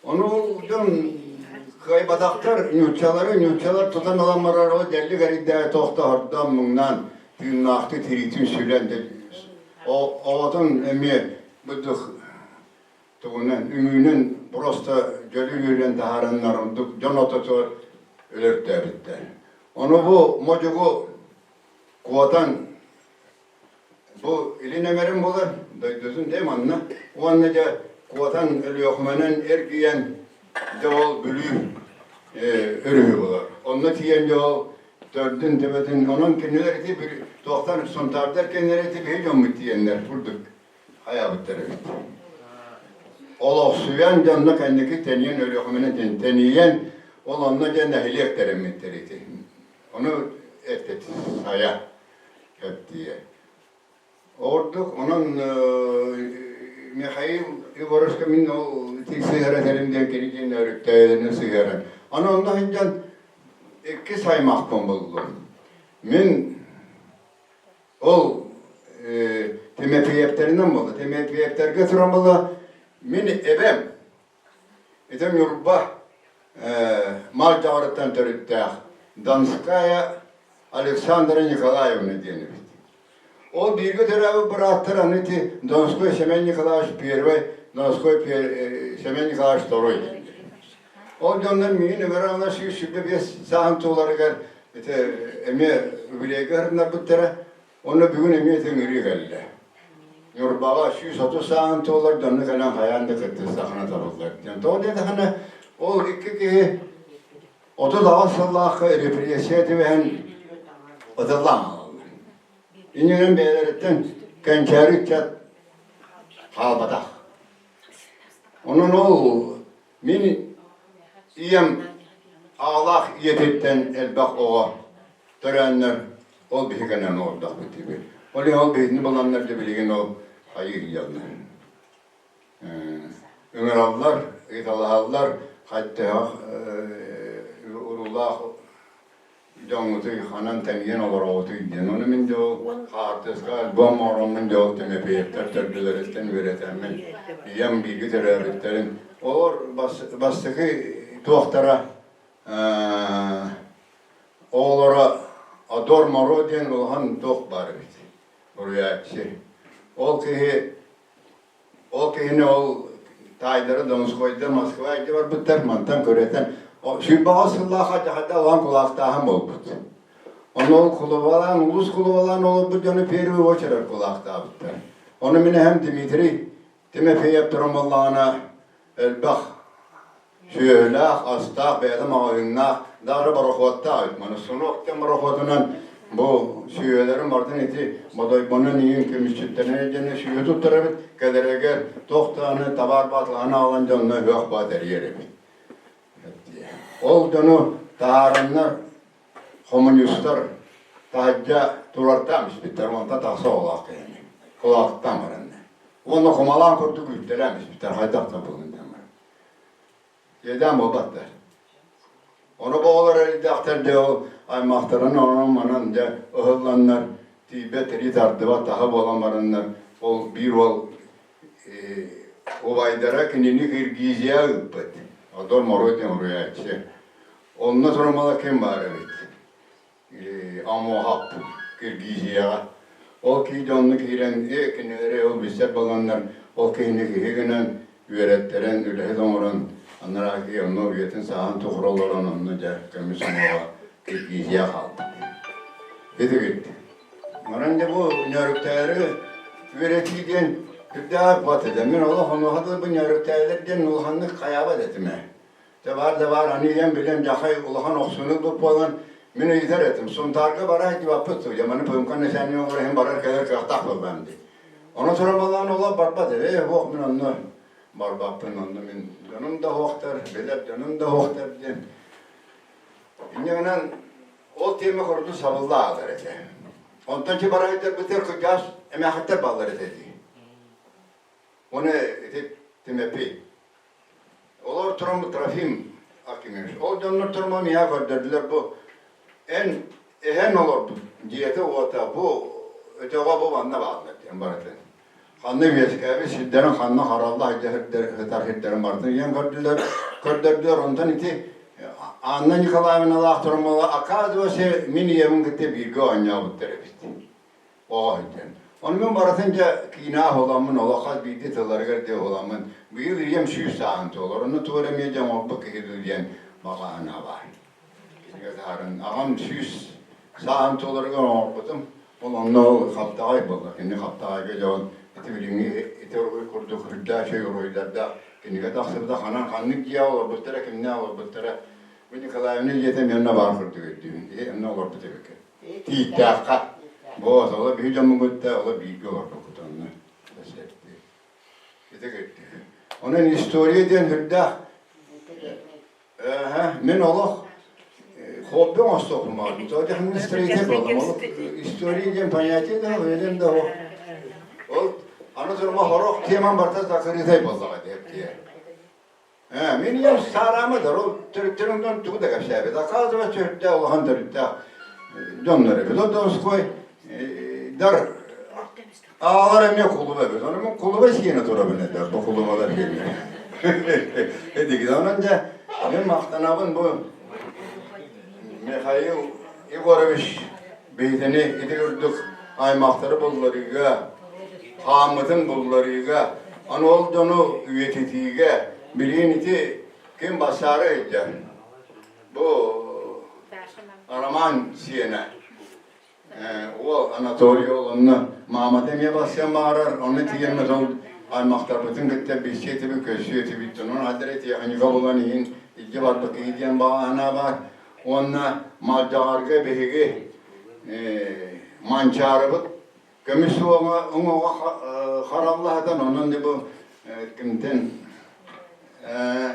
Ону дьон кыайбатахтар, нууччалары нууччалар тутан ылан барар дэллик эрийдээ тохтоһордоон муҥнаан тыыннаахтыы тириитин сүлэн оҕотун эмиэ быдых тугунан үҥүүнэн просто дьөлү үүрэн таһаараннар ордук дьон ототугар өлөртөөбүттэр. Ону бу Модьугу куотан Бу илин эҥэрин булар, дойдутун дьэ манна. Уонна дьэ куотан Өлүөхүмэнэн эргийэн дьэ ол Бүлүү өрүһү булар. Онно тиийэн дьэ ол төрдүн төбөтүн онон кинилэр ити туохтан Сунтаардар кинилэр ити биһи дьоммут тиийэннэр курдук хайаабыттар эбит. Олохсуйан дьэ онно кэнники тэнийэн Өлүөхүмэнэн тэнийэн ол онно дьэ нэһилиэк тэрэммиттэр ити. Ону эппит сайа эптиэ. Ордук онон Михаил Егоровичка мин ол ити сыһыара этэрим диэн кини диэн өрүктэйэлэрин сыһыаран. Аны онно сылдьан иккис аймахпын буллум. Мин ол Тимофеевтэринэн буолла. Тимофеевтэргэ туран буолла мин эбэм Ити Ньурба мал дьаҕарыттан төрүттээх. Донская Александра Николаевна диэн эбит. Ол бииргэ төрөөбүт бырааттар аны ити Донской Семен Николаевич первый, Донской Семен Николаевич второй диэн. Ол дьоннор миигин ыҥыран 125 сааһын туоларыгар ити эмиэ үбүлүөйгэ ыһырыннарбыттара. Онно бүгүн эмиэ ити ыҥырыы кэллэ. Ньурбаҕа 130 сааһын туолар дьонно кэлэн хайаан да кыттыстахына табыллар диэн. Тоҕо диэтэххинэ, ол икки киһи 38 сыллаахха репрессия түбэһэн ытыллан хаалаллар. Иннинэн бэйэлэриттэн кэнчээри ыччат хаалбатах. Онон ол мин ийэм аҕалаах ийэтиттэн элбэх оҕо төрөөннөр ол биһи кэнэн олордохпут диибит. Ол иһин ол биһигини буланнар да билигин ол хайыы иһийэллэр. Ыҥыраллар, ыйыталаһаллар, хайдах уруулаах дьоҥҥутуй ханан тэҥийэн олороҕутуй диэн. Ону мин дьэ ол хаартыска альбом оҥороммун дьэ ол Тимофеевтар төрдүлэриттэн үөрэтэммин ийэм бииргэ төрөөбүттэрин олор бастакы туохтара оҕолоро Адор Моро диэн улахан туох баар эбит уруйааччы. Ол киһи Ол киһини ол таайдара Донскойдар Москва илдьэ барбыттар, мантан көрөтөн сүүрбэҕэ сыллаах дьахата улахан кулаахтааһын буолбут. Ону ол кулубалаан, улуус кулубалаан олорбут дьону первый очерак кулаахтаабыттар. Ону мин эһэм Дмитрий Тимофеев туран буоллаҕына элбэх Сүөһүлээх, астаах, бэйэтэ маҕаһыыннаах, даже борохуоттаах эбит. Маны сунуок диэн борохуотунан бу сүөһүлэрин барытын ити Бодойбонон иин көмүсчүттэринэн илдьэнэ сүөһү туттар эбит. Кэлэригэр туох даҕаны табаар баатылаһан аҕалан дьонно ыһыах баат эрийэр эбит. Ол дьону таһаараннар хомуньуустар таһырдьа турартаан испиттэр, онтон тахса оҕолоох киһини кулаахтаан баранна. Уонна кумалаан курдук үүттэлээн испиттэр, хайдах да буолун диэн баран. Иэдээн буолбаттар. Ону бу оҕолор эрийдэхтэр дьэ ол аймахтарын онон-манан дьэ ыһылланнар тиийбэт тирии тардыбат таһа буолан бараннар ол биир уол убайдара кинини Киргизия ыыппыт. Одор Моруой диэн уруйааччы. Онно турумала ким баар эбит? Амуоһап Киргизияҕа. Ол киһи дьонно киирэн, э кинилэри ол билсэр буоланнар, ол киһини киһи гынан үөрэттэрэн, үлэһит оҥорон, анараа киһи онно үйэтин сааһын тухары олорон онно дьэ көмүс уҥуоҕа Киргизия хаалбыт. Итигит. Онон дьэ бу ньөрүктээри үөрэтии диэн үрдээх бат этэ. Мин олох онуоха дылы бу ньөрүктээлэр диэн улаханнык хайаабат этим ээ. Дьэ баар да баар, аны ийэм билэн дьахай улахан охсууну ылбыт буолан, мин ыйытар этим, Сунтаарга бара сылдьыбаппыт дуу, маны пыымка нэсээнньи оҥоро иһин барар кэлэр кыахтаах буоллаҕым дии. Ону туран балаан олох барбат ээ, суох мин онно барбаппын, онно мин дьонум да суохтар, билэр дьонум да суохтар диэн. Инньэ гынан ол тиэмэ курдук сабылла аалар этэ. Онтон чи барайдарбытыгар кырдьаҕас эмээхиттэр бааллар этэ дии. Оны ити Тимофей Олор туран Трофим Акимович, ол дьоннор турма миэхэ көрдөрдүлэр бу эн эһэн олорбут дьиэтэ-уота бу өтөҕө бу манна бааллар диэн барытын. Ханна үөскээбит сирдэрин ханна харалла сытар сирдэрин барытын ийэн көрдүлэр, көрдөрдүлэр. Онтон ити Анна Николаевналаах турмала оказывается мин ийэбин кытта бииргэ оонньообуттар эбит. Оҕо сылдьан. Ону мин барытын дьэ киинэҕэ уһуламмын, олох хас биирдии тылларыгар диэ уһуламмын, быйыл ийэм 100 сааһын туолар, онно тугу эрэ эмиэ дьэ оҥорбут киһи дуу диэн баҕа санаа баар. Кинигэ таһааран, аҕам 100 сааһын туоларыгар оҥорбутум, ол онно ол хаптаҕай буолла. Кини хаптаҕайга дьон ити билиҥҥи ити уруһуй курдук үрдээх үчүгэй уруһуйдардаах кинигэ тахсыбыта, ханан ханнык дьиэҕэ олорбуттара, кимнээх олорбуттара бу Николаевна дьиэтэ эмиэ онно баар курдук өйдүүбүн. Киһи онно олорбут эбиккин. Тииттээххэ. Вот, ола биһи дьоммут ола бииргэ олорбуппут онно. Ити кыттыы. Онон история диэн үрдээх мин олох хобби оҥостуохпун баҕарбыт. Ол строитель буоллум. Ол история диэн понятие да, уйаден да ол аны турма хорох темам барыта закрытай буоллаҕа диэптиэ. Мин ийэм саараама да, ол төрүттэрин тугу да кэпсээбит. Оказывается, төрүттээх улахан төрүттээх дьоннор эбит. Ол Донской дар аҕалар эмиэ кулуба эбит. Ону мин кулуба сиэнэ турабын этэ, бу кулубалар сиэннэр. Эдигит. Онон дьэ, мин махтанабын бу. Михаил Егорович биһигини ити курдук аймахтары булларыыга, хааммытын булларыыга, аны ол дьону үйэтитиигэ билигин ити ким бассаары ыйда. Бу Роман сиэнэ. Уол Анатолий ол онно маамата эмиэ барсыан баҕарар, онно тиийэммит ол аймахтарбытын кытта билсиэ этибит, көрсүө этибит. Онон хадара тиэхиньикэ булан иһин илдьэ барбыт киһи диэн баҕа санаа баар. Уонна Малдьаҕарга биһиги Манчаарыбыт көмүс уоҥа уҥуоҕа хараллаһытан, онон бу кимтэн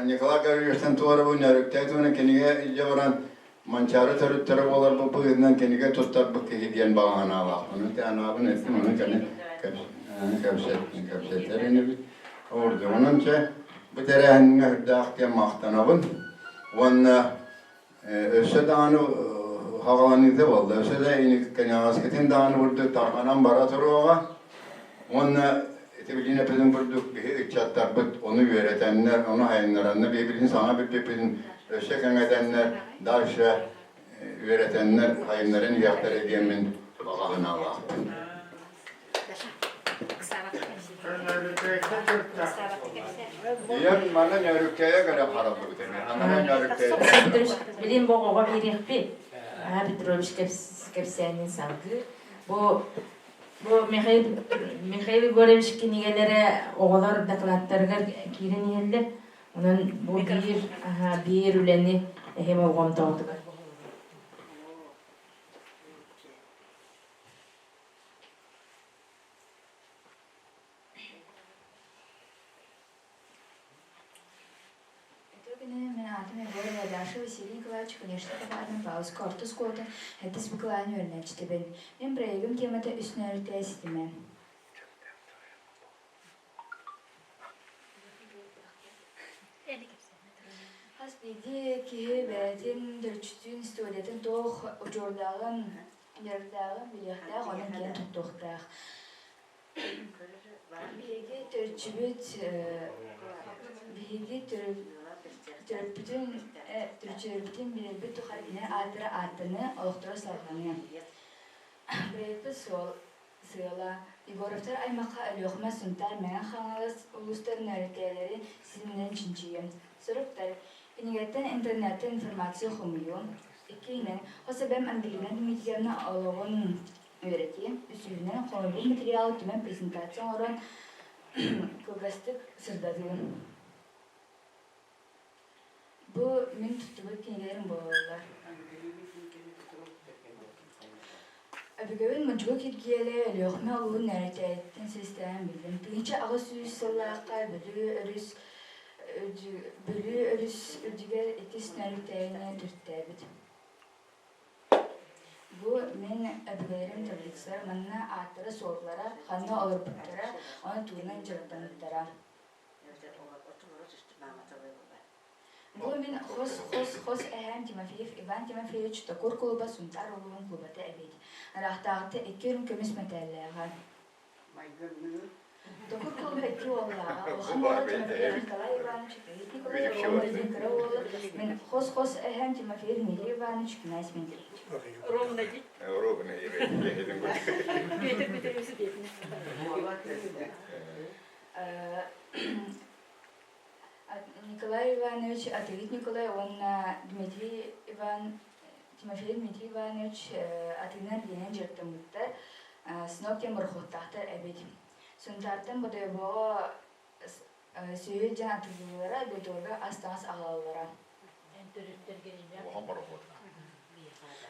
Николай Гаврильевичтан туорабы нөрүктэй туһунан кинигэ илдьэ баран Манчаары төрүттэрэ буоларбыт быһыытынан кинигэ туттарбыт киһи диэн баҕа санаалаах. Ону анаабын эттим, ону кэлин кэпсэтэр инибит. Онон чэ, бу тэрээһиҥҥэ үрдээх диэн махтанабын. Уонна өссө даҕаны хаҕаланыыта буолла. Өссө да кэнэҕэскитин даҕаны курдук тарҕанан бара туруоҕа. Уонна ити билигин эппитим курдук биһи ыччаттарбыт ону үөрэтэннэр, ону айаннараннар, биһи билигин саҥа билбиппитин өссө кэҥэтэннэр, дальше үөрэтэннэр, айаннарын иһиэхтэрэ диэммин баҕа санаалаахпын. Ийэм манна Нөөрүккэйэ кэлэн хараллыбыт эмиэ. Анараа Нөөрүккэйэ. Билин бу оҕоҕо биэриэхпит. Аха Петрович кэпсээнин салгыы. Бу Бу Михаил, Михаил Егорович кинигэлэрэ оҕолор докладтарыгар киирэн иһэллэр. Онон бу биир, биир үлэни эһи болҕомтоҕутугар. Үтүө күнүнэн мин аатым Егорова Даша Василий Николаевич Конечно табаарынан Павловскай орто оскуолатын сэттис Б кылааһын үөрэнээччитэбин. Мин проегым темата үс нөөрүтээ ситимэ. Хас биирдии киһи бэйэтин төрүччүтүн историятын туох удьуордааҕын, дьарыктааҕын билиэхтээх, онон киэн туттуохтаах. Биһиги төрүччүбүт биһиги төрөппүтүн төрүччүлэрбитин билэрбит тухары кини ааттара ааттаныа, олохторо салҕаныа. Проекпыт суол сыала Егоровтар аймахха Өлүөхүмэ, Сунтаар, Мэҥэ Хаҥалас улуустарын нөөрүктээлэри ситиминэн чинчийиэ. Соруктар кинигэттэн интернеттэн информация хомуйуу. Иккиһинэн, хос эбэм Ангелина Дмитриевна олоҕун үөрэтии, үсүһүнэн, хомуйбут материалы түмэн презентация оҥорон кылгастык сырдатыы. Бу мин туттубут кинигэлэрим буолаллар. Өбүгэбин Модьугу Киргиэлэ Өлүөхүмэ улууһун Нөөрүктээйиттэн силистээн биллим. 1800 сыллаахха Бүлүү өрүс Бүлүү өрүс үрдүгэр иккис Нөөрүктээйини төрүттээбит. Бу мин өбүгэлэрим таблицалара манна ааттара-суоллара, ханна олорбуттара, ону тугунан дьарыктаммыттара. Бу мин хос-хос-хос эһээм Тимофеев Иван Тимофеевич Токур кулуба Сунтаар улууһун кулубата эбит. Ыраахтааҕыта икки үрүҥ көмүс мэтээллээҕэ. Токур кулуба икки уоллааҕа, улахан уола Тимофеев Николай Иванович, Давид Николаевич уонна кыра уола мин хос-хос эһээм Тимофеев Дмитрий Иванович, князь Дмитриевич. Ровно ди. Ровно Петр Петрович Николай Иванович, Атыгит Николай уонна Дмитрий Иван Тимофей Дмитрий Иванович атыынан биэнэн дьарыктаммыттар, Сынок диэн борохуоттаахтар эбит. Сунтаартан Бодойбоҕо сүөһү дьон атыылыыллара, Бетуорга ас-таҥас аҕалаллара.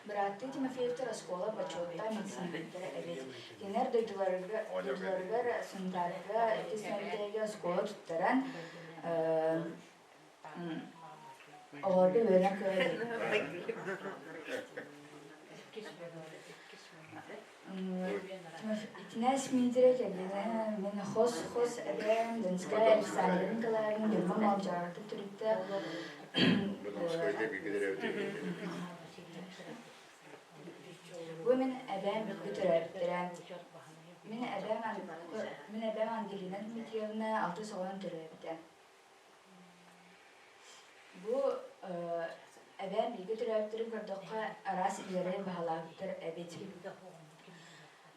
Бырааттыы Тимофеевтар оскуола бочуоттаах медицинэлэрэ эбит. Кинилэр дойдуларыгар Сунтаарга иккис мөлтөөгэ оскуола туттаран, оҕолорго үөрэнэр кыаҕа Итинээс Дмитрий кэргэнэ мин хос-хос эбээм Донская Александра Николаевна Ньурба Малдьаҕарыттан төрүттээх Бу мин эбээм бииргэ төрөөбүттэрэ. Мин эбээм мин эбээм Ангелина Дмитриевна алтыс оҕонон төрөөбүтэ. Бу Эбээм бииргэ төрөөбүттэрин көрдөххө, араас идэлэри баһылаабыттар эбит.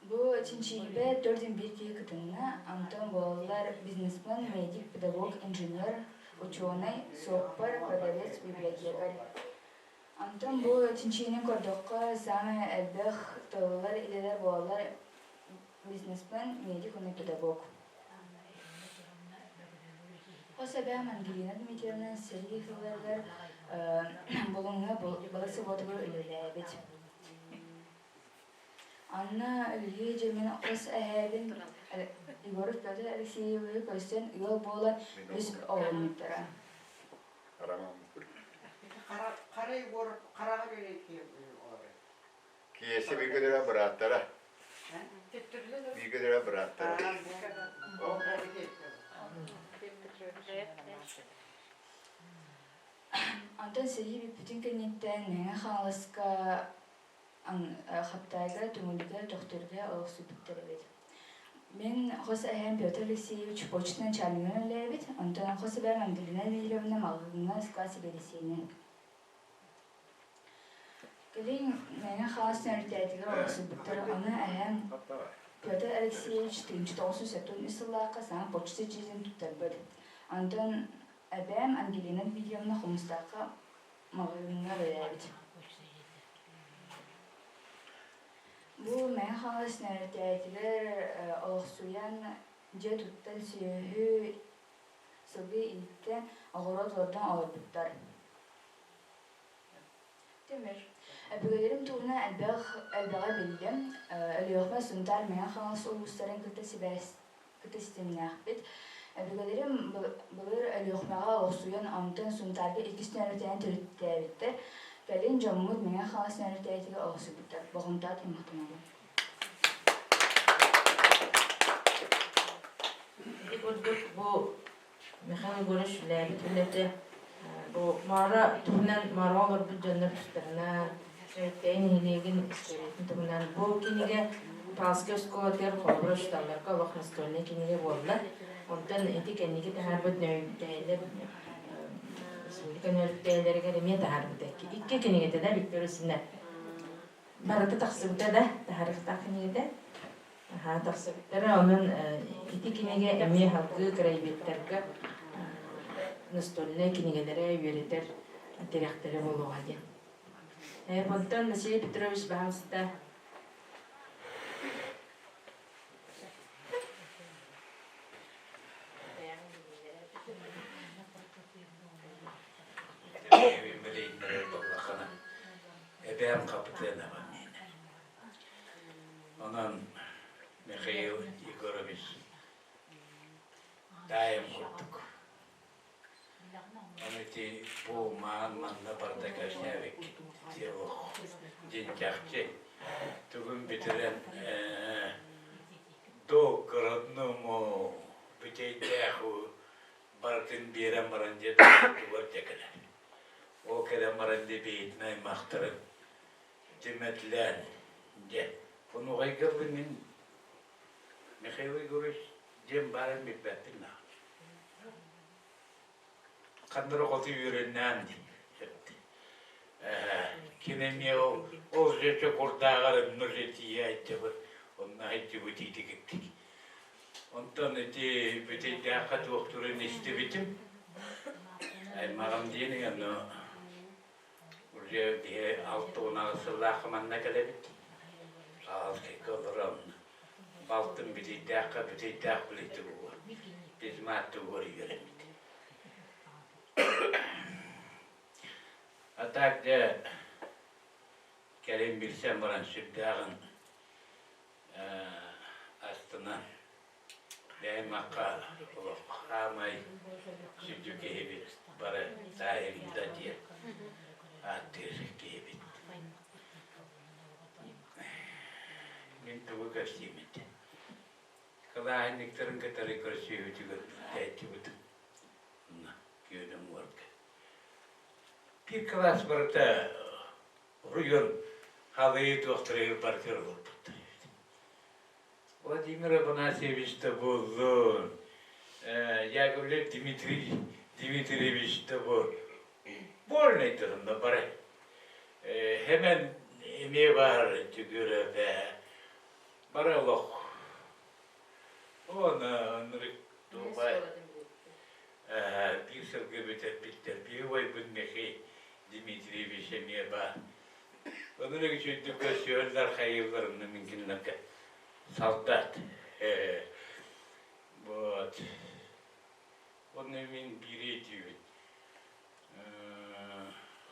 Бу чинчийиибэ 41 киһи кытынна, онтон буолаллар бизнесмен, медик, педагог, инженер, учуонай, суоппар, продавец, библиотекарь. Онтон бу чинчийиини көрдөххө, саамай элбэх тыллар идэлэр буолаллар бизнесмен, медик уонна педагог. Хос эбээм Ангелина Дмитриевна сэрии сылларыгар Булуҥҥа балык собуотугар үлэлээбит. Анна Ильич мин хос эһээбин Егоров Петр Алексеевиһы көрсөн ыал буолан үс оҕоломмуттара. Хара Егор хараҕа Киэсэ бииргэ төрөөбүт бырааттара. Бииргэ төрөөбүт бырааттара. Онтон сэрии бүппүтүн кэнниттэн Мэҥэ Хаҥаласка Хаптаайга, Түҥүлгэ, Төхтүргэ олохсуйбуттар эбит. Мин хос эһээм Петр Алексеевич почта начальнигынан үлэлээбит, онтон хос эбээм Ангелина Дмитриевна маҕаһыыҥҥа склад сэбиэдиссэйинэн. Кэлин Мэҥэ Хаҥалас түмэлтээтигэр олохсуйбуттар, ону эһээм Петр Алексеевич 1973 сыллаахха саҥа почта дьиэтин туттарбыт. Онтон эбээм Ангелина Дмитриевна Хомустаахха маҕаһыыҥҥа үлэлээбит. Бу Мэҥэ Хаҥалас түмэлтээтигэр олохсуйан дьиэ туттан сүөһү, сылгы ииттэн, оҕуруот олордон олорбуттар. Тимир. Өбүгэлэрим туһунан элбэх элбэҕи биллим. Өлүөхүмэ, Сунтаар, Мэҥэ Хаҥалас улуустарын кытта сибээс кытта ситимнээхпит. Өбүгэлэрим былыр Өлүөхүмэҕэ олохсуйан, онтон Сунтаарга иккис нөөрүтээн төрүттээбиттэр. Кэлин дьоммут Мэҥэ Хаҥалас нөөрүтээтигэр олохсуйбуттар. Боҕунтаат махтанабын. Ити курдук бу Михаил Егорович үлээбит үлэтэ бу Маара туһунан Маара олорбут дьоннор тустарынан, Сэргээй нэһилиэгин историятын туһунан бу кинигэ Палскай оскуолатыгар холобура учууталларга олох настольнай кинигэ буолла. Онтон ити кэнники таһаарбыт нөйүктээлэр республика нөйүктээлэригэр эмиэ таһаарбыта. Икки кинигэтэ да Виктор Исина барыта тахсыбыта да таһаарыахтаах кинигэтэ. Аһаа тахсыбыттара. Онон ити кинигэ эмиэ салгыы краеведтарга настольнай кинигэлэрэ үөрэтэр тирэхтэрэ буолуоҕа диэн. Онтон Василий Петрович баһаалыста Эбээм Хапытыанова миэнэ. Онон Михаил Егорович таайым курдук. Ону ити бу маан манна барда кэпсээбиккит олох дьин чахчы тугун бүтэрэн долг родному бүтэйдээх барытын биэрэн баран дьэ тугар дьэ кэлэр. Ол кэлэн баран дьэ бэйэтин аймахтарын түмэтлээн дьэ Хонуҕайга мин Михаил Егорович диэн баарын билбэппин даҕаны. Ханна эрэ хоту үөрэннээн дии Кини эмиэ ол ол же курдааҕар онно же тиийэ сылдьабыт, онно сылдьыбыт иитигиттик. Онтон ити бүтэйдээххэ туох туран истибитим. Аймаҕым диэн ону уже биһи 68 сыллаахха манна кэлэбит. Аалкайга олорон балтым бүтэйдээххэ бүтэйдээх билити буолуо. Физмат тугуор үөрэммит. А так дьэ кэлин билсэн баран сүрдээҕин астынан бэйэмахха олох хаамай сүдү киһибит бары таайымда диэн ааттыыр киһибит. Мин тугу кэпсиим этэ. Кылааһынньыктарын кытары көрсүһүүтүгэр бүтээччибит күөнүм уорга. Биир кылаас барыта Уруйун халыйы туохтарыгар барытыгар олорбуттар эбит. Владимир Афанасьевич да буоллун, Яковлев Дмитрий Дмитриевич да бу. Вольнайдырында бары. Hemen эмиэ баар түгүрөбэ бары олох. Оны ынырык туохай биир сылга бүтэрбиттэр. Биир убайбын Михей Дмитриевич эмиэ баар. Ынырык үчүгдүк көрсүһэллэр хайыылларына мин кинилэргэ солдат. Вот. Онно мин биири өйдүүбүн.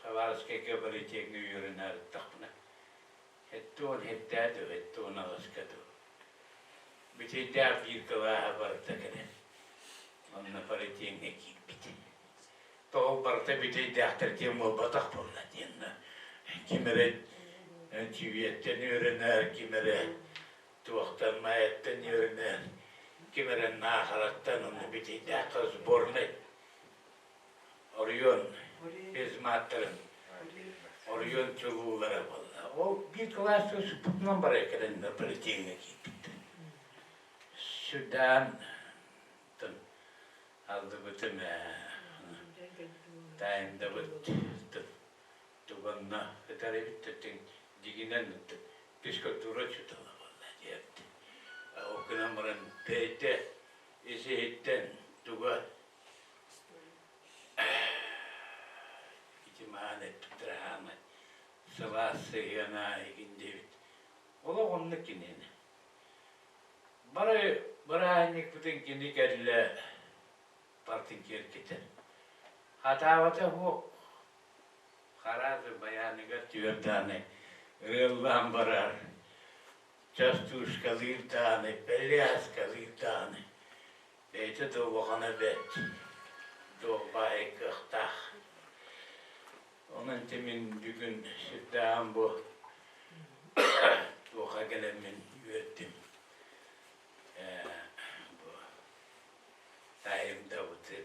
Хабаровскайга политехҥа үөрэнэ сырыттахпына, 77 дуу, 78-ка дуу. Бүтэйдээх биир кылааһа барыта кэлэн, онно политехҥа киирбит. Тоҕо барыта бүтэйдээхтэр диэн буолбатах буолла диэн ким эрэ Чүүйэттэн үөрэнэр, ким эрэ туохтан Майаттан үөрэнэр, ким эрэ Наахараттан онно бүтэйдээххэ сборнай оройуон физматтарын оройуон чулуулара буолла. Ол биир кылаас суппутунан бара кэлэннэр политехҥа киирбиттэр. Сүрдээн алдыбытым ээ таайымдабыт туганна ытар эбит дьигинэн физкультура учуутала буолла диэбит. Ол гынан баран бэйэтэ ис-иһиттэн туга ити маан эппиттэрэ хаамай сылаас сыһыана игин диэбит. Олох оннук киниэнэ. Бары бырааһынньыкпытын кини кэллэ партын киэргэтэр. Хатаабата суох Хараазы байааныгар түһэр даҕаны ырыаллаан барар, частушкалыыр даҕаны, пляскалыыр даҕаны бэйэтэ да улахана бэрт, туох баай кыахтаах. Онон ити мин бүгүн сүрдээҕин бу туохха кэлэммин үөрдүм. Бу таайым Дабыты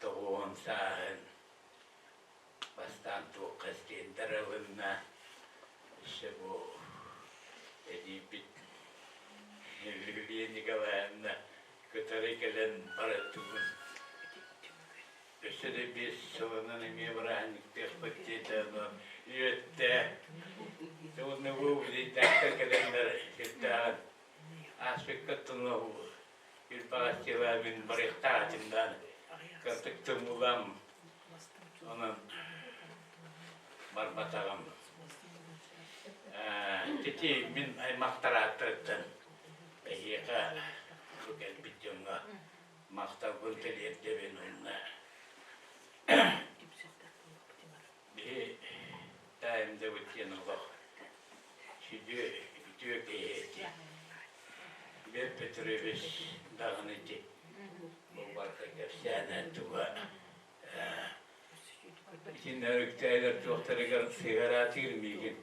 тоҕуон сааһын Бастаан туохха стендэр ылынна, өссө бу эдьиийбит Лилия Николаевна кытары кэлэн бараттыбын. Өссө да 5 сылынан эмиэ бырааһынньыктыахпыт диэтэ, онон үөттэ. Уонна бу бүтэйдээхтэр кэлэннэр сүрдээҕин ааспыкка тунул Илбаҕас дьыала мин барыахтаах этим даҕаны. Кырдьык тымныылаам Онон барбатаҕым. Ити мин аймахтар ааттарыттан эһиэхэ бу кэлбит дьоҥҥо махталбын тириэрдэбин уонна биһи таайымдабыт диэн олох сүдү үтүө киһи ити. Лев Петрович даҕаны ити бу барыта кэпсээнэ туга Итиннэ өрүктээлэр туохтарыгар сыһыараатыыр миигин.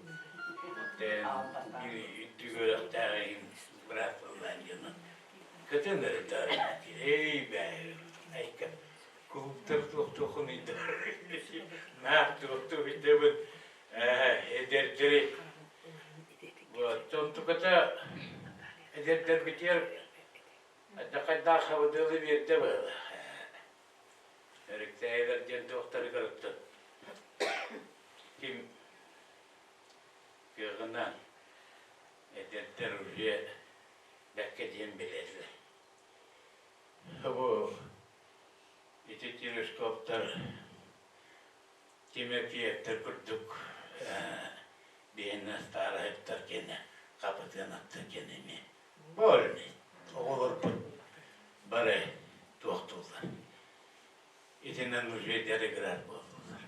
Үрдүк үөрэхтээх иһин быраат буоллаан дьоно. Кытын эрэ эй бээ айка кулуптар туох-туохун ыйдар наах туох-туох ыйдабын эдэрдэри вот онтуката эдэрдэрбитигэр хайдаах сабыдыалы биэрдэ быһыылаах Өрүктээйилэр диэн туохтарыгар оттон ким кыаҕынан эдэрдэр уже бэккэ диэн билэллэр. Бу ити телескоптар Тимофеевтар курдук биһиэнэ староһыттар киэнэ Хапытыанаттар киэнэ эмиэ больный оҕолорбут бары туохтууллар. Итинэн уже дьарыгырар буоллулар.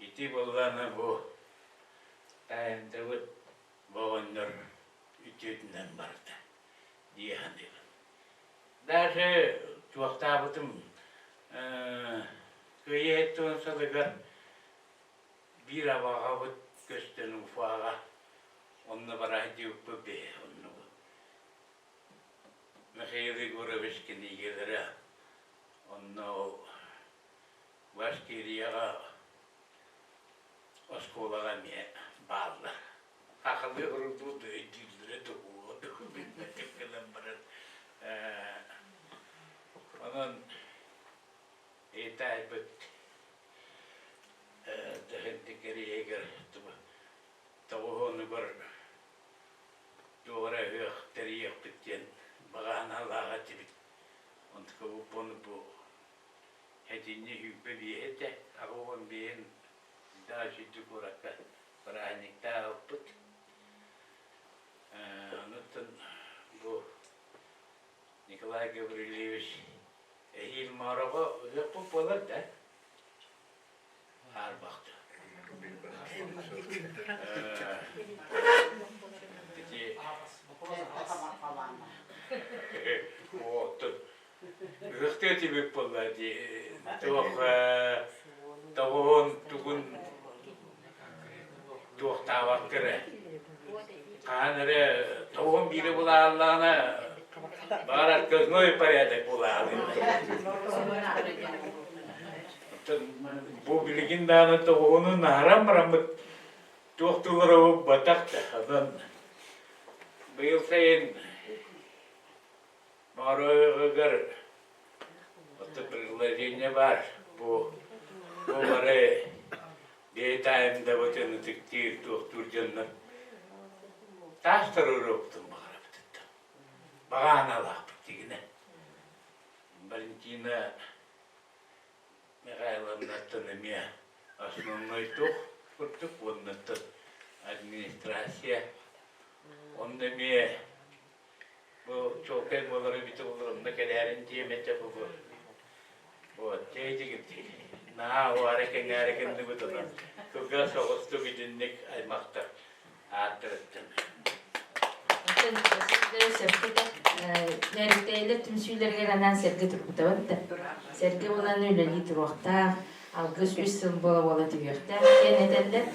Ити буоллаҕына бу таайымдабыт бу оҕонньор үтүөтүнэн барда дии саныыбын. Даже туохтаабытым Кыайыы 70 сылыгар биир абаҕабыт көстөн Уфаҕа онно бара сылдьыбыппыт биһи оннугу. Михаил Егорович кинигэлэрэ онно ол Башкирияҕа оскуолаҕа эмиэ бааллар. Сахалыы ордуу да өйдүүллэрэ дуу, билбэтим гынан баран онон таайбыт. тэрийиэхпит диэн баҕа санаалаах этибит. Онтукабыт бу сэтинньи 25 этэ, 85-ин да сүдү куоракка бырааһынньыктаабыппыт. Онуттан бу Николай Гаврильевич эһиил Моороҕо ыһыахпыт буолар да Аарбахта. Ити оттон ыһыахтыа этибит буолла дии туох тоҕуһун тугун туохтаабакка эрэ хаһан эрэ тоҕуһун биирэ булааллаҕына баҕар отказной порядок булаалын бу билигин даҕаны тоҕуһунун аһаран бараммыт туох тыллара батах да онон быйыл сайын Моруойугар отто предложение баар. Бу бу бары бэйэтаайымдабытын ытыктыыр, туохтуур дьоннор таас туруоруохпутун баҕарабытыттан. Баҕааналаахпыт дигинэ. Валентина Михайловнаттан эмиэ основной туох курдук уоннаттан администрация онно эмиэ Бу чуолкай буолар эбитэ буоллар онно кэлээрин диэм этэ бу Вот дьэ наһаа уара кэҥээрэ кынныбыт онон кылгас соҕустук итинник аймахтар ааттарыттан. Оттон сөпкө Нэриктэйлэр түмсүүлэригэр анаан сэргэ турбутабыт да. Сэргэ буолан үлэлии туруохтаах, алгыс үс сыл буола-буола түһүөхтээх диэн этэллэр.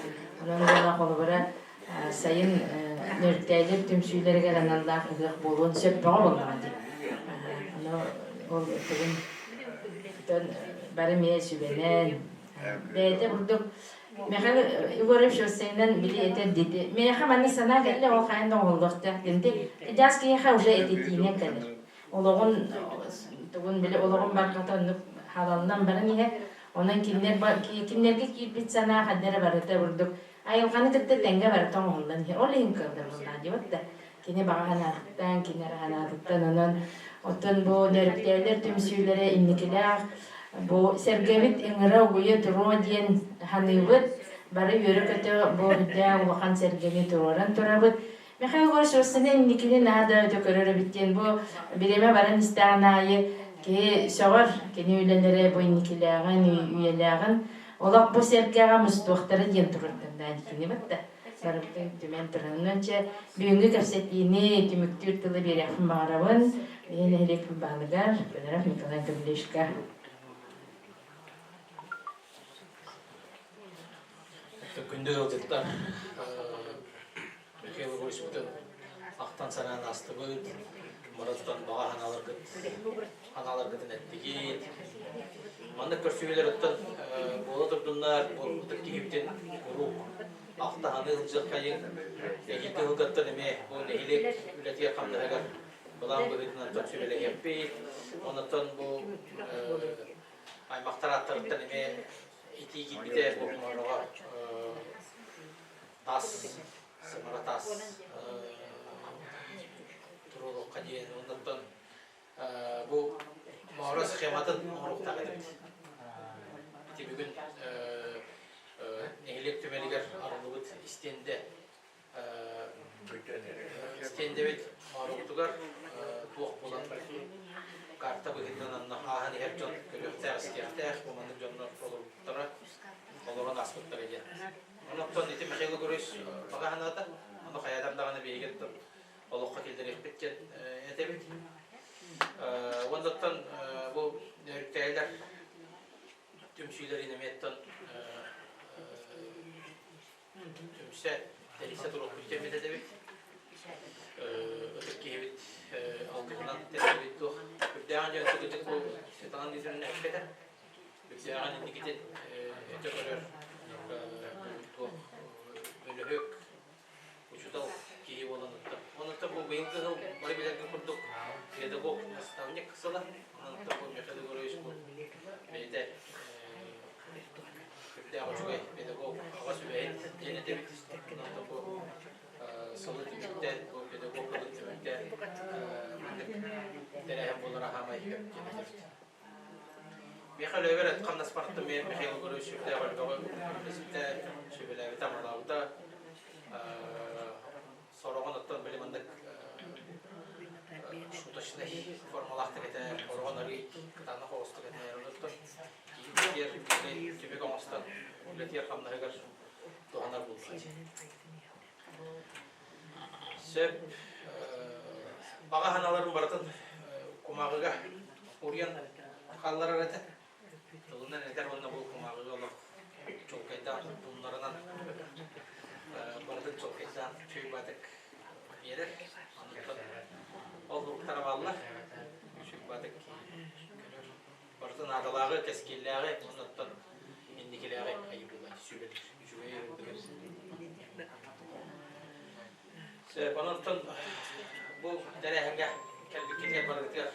Онон буола холобура сайын Нөртээлэр түмсүүлэригэр аналлаах ыһыах буолуон сөп бөҕө буоллаҕа дии. Ону ол тугун бары эмиэ сүбэнэн бэйэтэ курдук Михаил Егорович Васильевнан били этэр диэти миэхэ маннык санаа кэллэ ол хайан да оҥоһуллуохтаах диэн дьаас киһиэхэ уже этитиинэн кэлэр олоҕун тугун били олоҕун барҕата оннук халаллан баран иһэр онон кинилэр кинилэргэ киирбит санаа ханна эрэ барыта курдук Айылҕаны кытта тэҥҥэ барыта оҥоһуллан иһэр. Ол иһин кыаллар диэбит да. Кини баҕа санаатыттан, кини эрэ санаатыттан онон оттон бу нөрүктээлэр түмсүүлэрэ инникилээх бу сэргэбит ыҥыра угуйа туруо диэн саныыбыт. Бары үөрэ-көтө бу үрдээх улахан сэргэни туруоран турабыт. Михаил Егорович Васильевна инникини наһаа да өтө көрөр эбит диэн бу бириэмэ баран истэҕин аайы киһи сөҕөр кини үлэлэрэ бу инникилээҕин, үйэлээҕин олох бу сэргэҕэ мустуохтара диэн турардан кини да барыбытын түмэн туран. Онон чэ бүгүҥҥү кэпсэтиини түмүктүүр тылы биэриэхпин баҕарабын. Биһи нэһилиэкпит баһылыгар Федоров Николай Гаврильевичка. Күндү ыалдьыттар, Михаил Егоровичпытын ахтан-санаан аастыбыт, бара тутан баҕа санааларгыт, санааларгытын эттигит. Маннык көрсүһүүлэр оттон буола турдуннар, буолбутун киһибитин куруук ахтаһаны сылдьыаххайыҥ. Эһиилги сылгаттан эмиэ бу нэһилиэк үлэтигэр-хамнаһыгар былаан быһыытынан сүбэлэһиэхпит. Онтон бу аймахтар ааттарыттан эмиэ итии киирбитэ бу Мороҕо таас сымара таас туруоруохха диэн оннуттан бу мооро схематын оҥоруохтаах этибит. Ити бүгүн нэһилиэк түмэлигэр арыллыбыт истиэндэ истиэндэбит мооробутугар туох буолан карта быһыытынан ааһан иһэр дьон көрүөхтээх, истиэхтээх, бу маннык дьоннор олорбуттара, олорон ааспыттара диэн. Онон ити Михаил Егорович баҕа санаата, ону хайаатар даҕаны биһиги олоххо киллэриэхпит диэн этэбит. Уоннаттан бу нөөрүктээйилэр түмсүүлэрин эмиэттэн түмсэ, тэрийсэ туруохпут диэн этэбит. Ытык киһибит алгыһынан тэрийбит туох үрдээҕин дьон сыгытык бу Светлана Дмитриевна эппэтэ. Үрдээҕин инникитин өтө көрөр туох бөлөһүк учуутал киһи буолан ытта. Онон бу быйылгы сыл бары билэргэ курдук педагог наставник сыла. Онон бу Михаил Егорович бу бэйэтэ үрдээх үчүгэй педагог аҕа сүбэһит диэн этэбит. Онон бу сылы түмүктээн, бу педагог сылын түмүктээн. Миэхэ үлэбэр хамнаспартым Михаил Егорович сүрдээх элбэҕи үлэсиппитэ, сүбэлээбитэ, амалаабыта. Сороҕун оттон били маннык шуточнай формалаахтык этэ, ороҕун арыый кытаанах оҕустук этэ. Онуттан киһи түмүк оҥостон үлэтигэр хамнаһыгар туһанар буолла. Сөп. Баҕа санааларын барытын кумааҕыга уруйан хаалларар этэ. Тылынан этэр уонна бу кумааҕыга олох чуолкайдаан тумнарынан барытын чуолкайдаан чуйбатык биэрэр. Онуттан ол уруктара бааллар. Чуйбатык көрөр. Барытын наадалааҕы, кэскиллээҕи, оннуттан инникилээҕи айыбыла сүбэлиир. Үчүгэй ырытыгыр. Сөп, онон бу тэрээһиҥҥэ кэлбиккитигэр барыгытыгар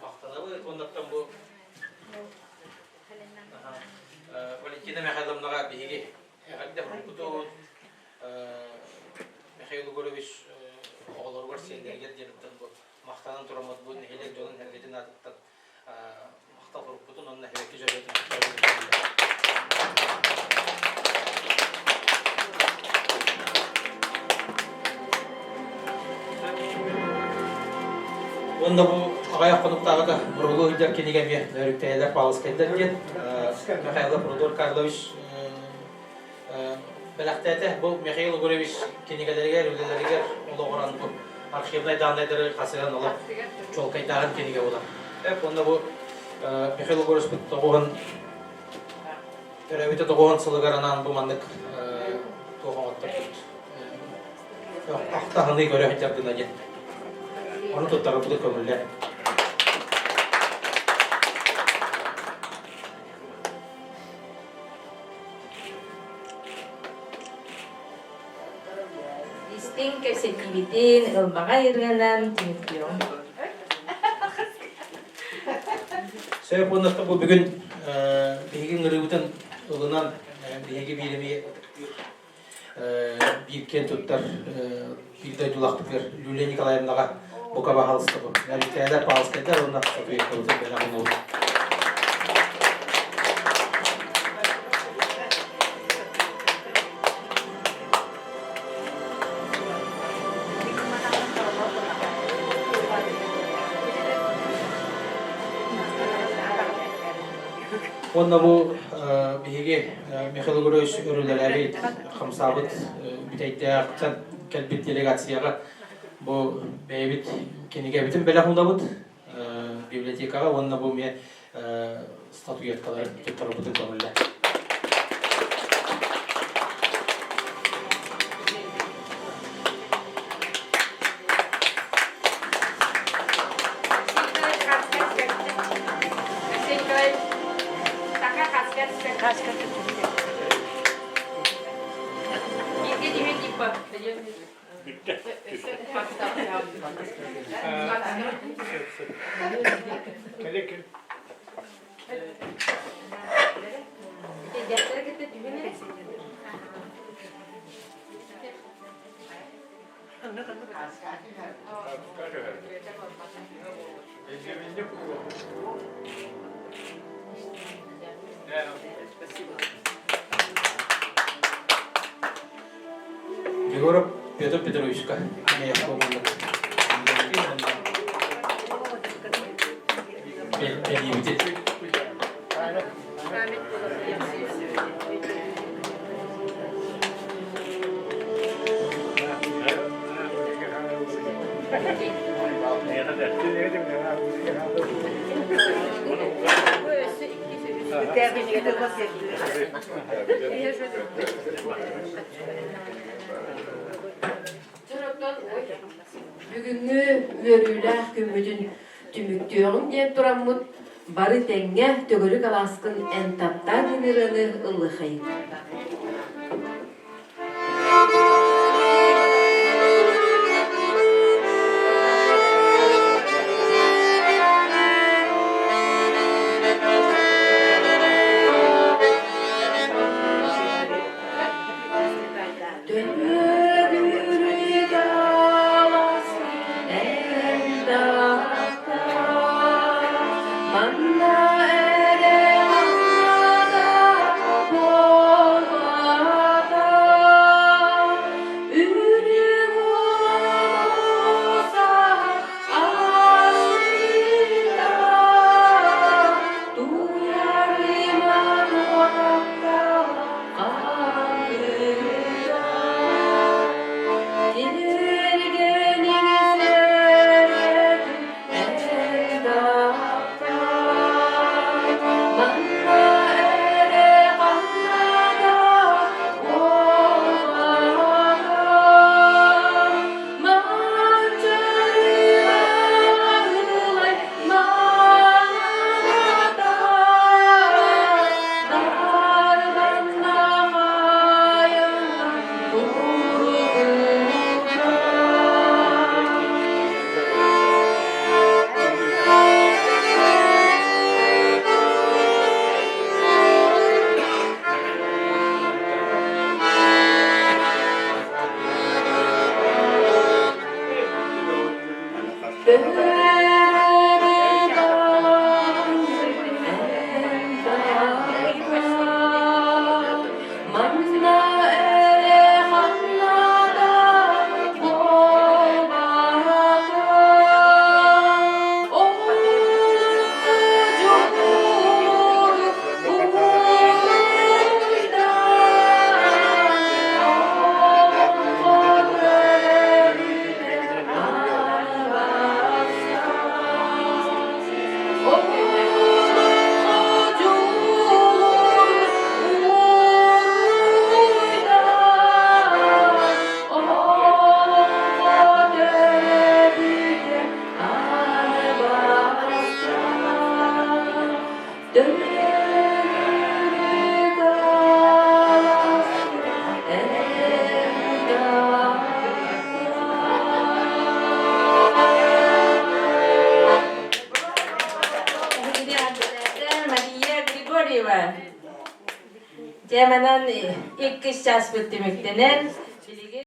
махтанабыт. Оннуттан бу Валентина Михайловнаҕа биһиги эҕэрдэ хомпутун Михаил Егорович оҕолоругар сиэннэригэр диэниттэн бу махтанан тураммыт бу нэһилиэк дьонун-сэргэтин аатыттан махтал сурукпутун уонна эһэки дьөрүөтүн Уонна бу аҕыйах хонуктааҕыта Буруолу сылдьар кинигэ эмиэ Нөөрүктээйэлэр Павловскайдар диэн Михайлов Рудольф Карлович бэлэхтээтэ. Бу Михаил Егорович кинигэлэригэр, үлэлэригэр олоҕуран бу архивнай дааннайдары хасыһан олох чуолкайдааһын кинигэ буолар. Уонна бу Михаил Егоровичпыт тоҕуһун төрөөбүтэ тоҕуһун сылыгар анаан бу маннык туох оҥотторбут ахтаһыныы көрө сылдьар гына диэн. Ону туттарарбытын көҥүллэр. Истиҥ кэпсэтиибитин ылбаҕай ырыанан түмүктүөҕүҥ. Сөп уонна бу бүгүн биһиги ыҥырыыбытын ылынан биһиги биир эмиэ биир киэн туттар биир дойдулаахпытыгар Люлия Николаевнаҕа бука баһаалыстабын. Мэликээлэр, Павловскайдар уонна Сатуевкабытын бэлэх уунабыт. Уонна бу биһиги Михаил Егорович өрүлэлээбит, хамсаабыт бүтэйдээхтэн кэлбит делегацияҕа бу бэйэбит кинигэбитин бэлэх уунабыт библиотекаҕа уонна бу эмиэ статуэткалары туттарарбытын көҥүллэ. Егоров Петр Петровичка Бүгүҥҥү үөрүүлээх күммүтүн түмүктүөҕүҥ диэн тураммыт бары тэҥҥэ төгүрүк алааскын эн таптаа диэн ырыаны ыллыхайын. Төгүрүк алаас эн таптаа. Манна эрэ ханна буолбата Үрүҥ уулусса астыыта Туйарыма туохтаах хаһыыта Тилиргэниҥ сэргэтин Манна эрэ ханна да буолбата Манчаарыга ылай маната Дарбанна хайанна турбута Манна эрэ ханна да буолбата Олоххо дьулуур уһуйда Олоххо төрөбүтэ албаста Олоххо дьулуур уруйда Олоххо төрөбүтэ албаста Төҥүрүк аласка Мария Григорьева. Дьэ манан иккис чааспыт түмүктэнэн.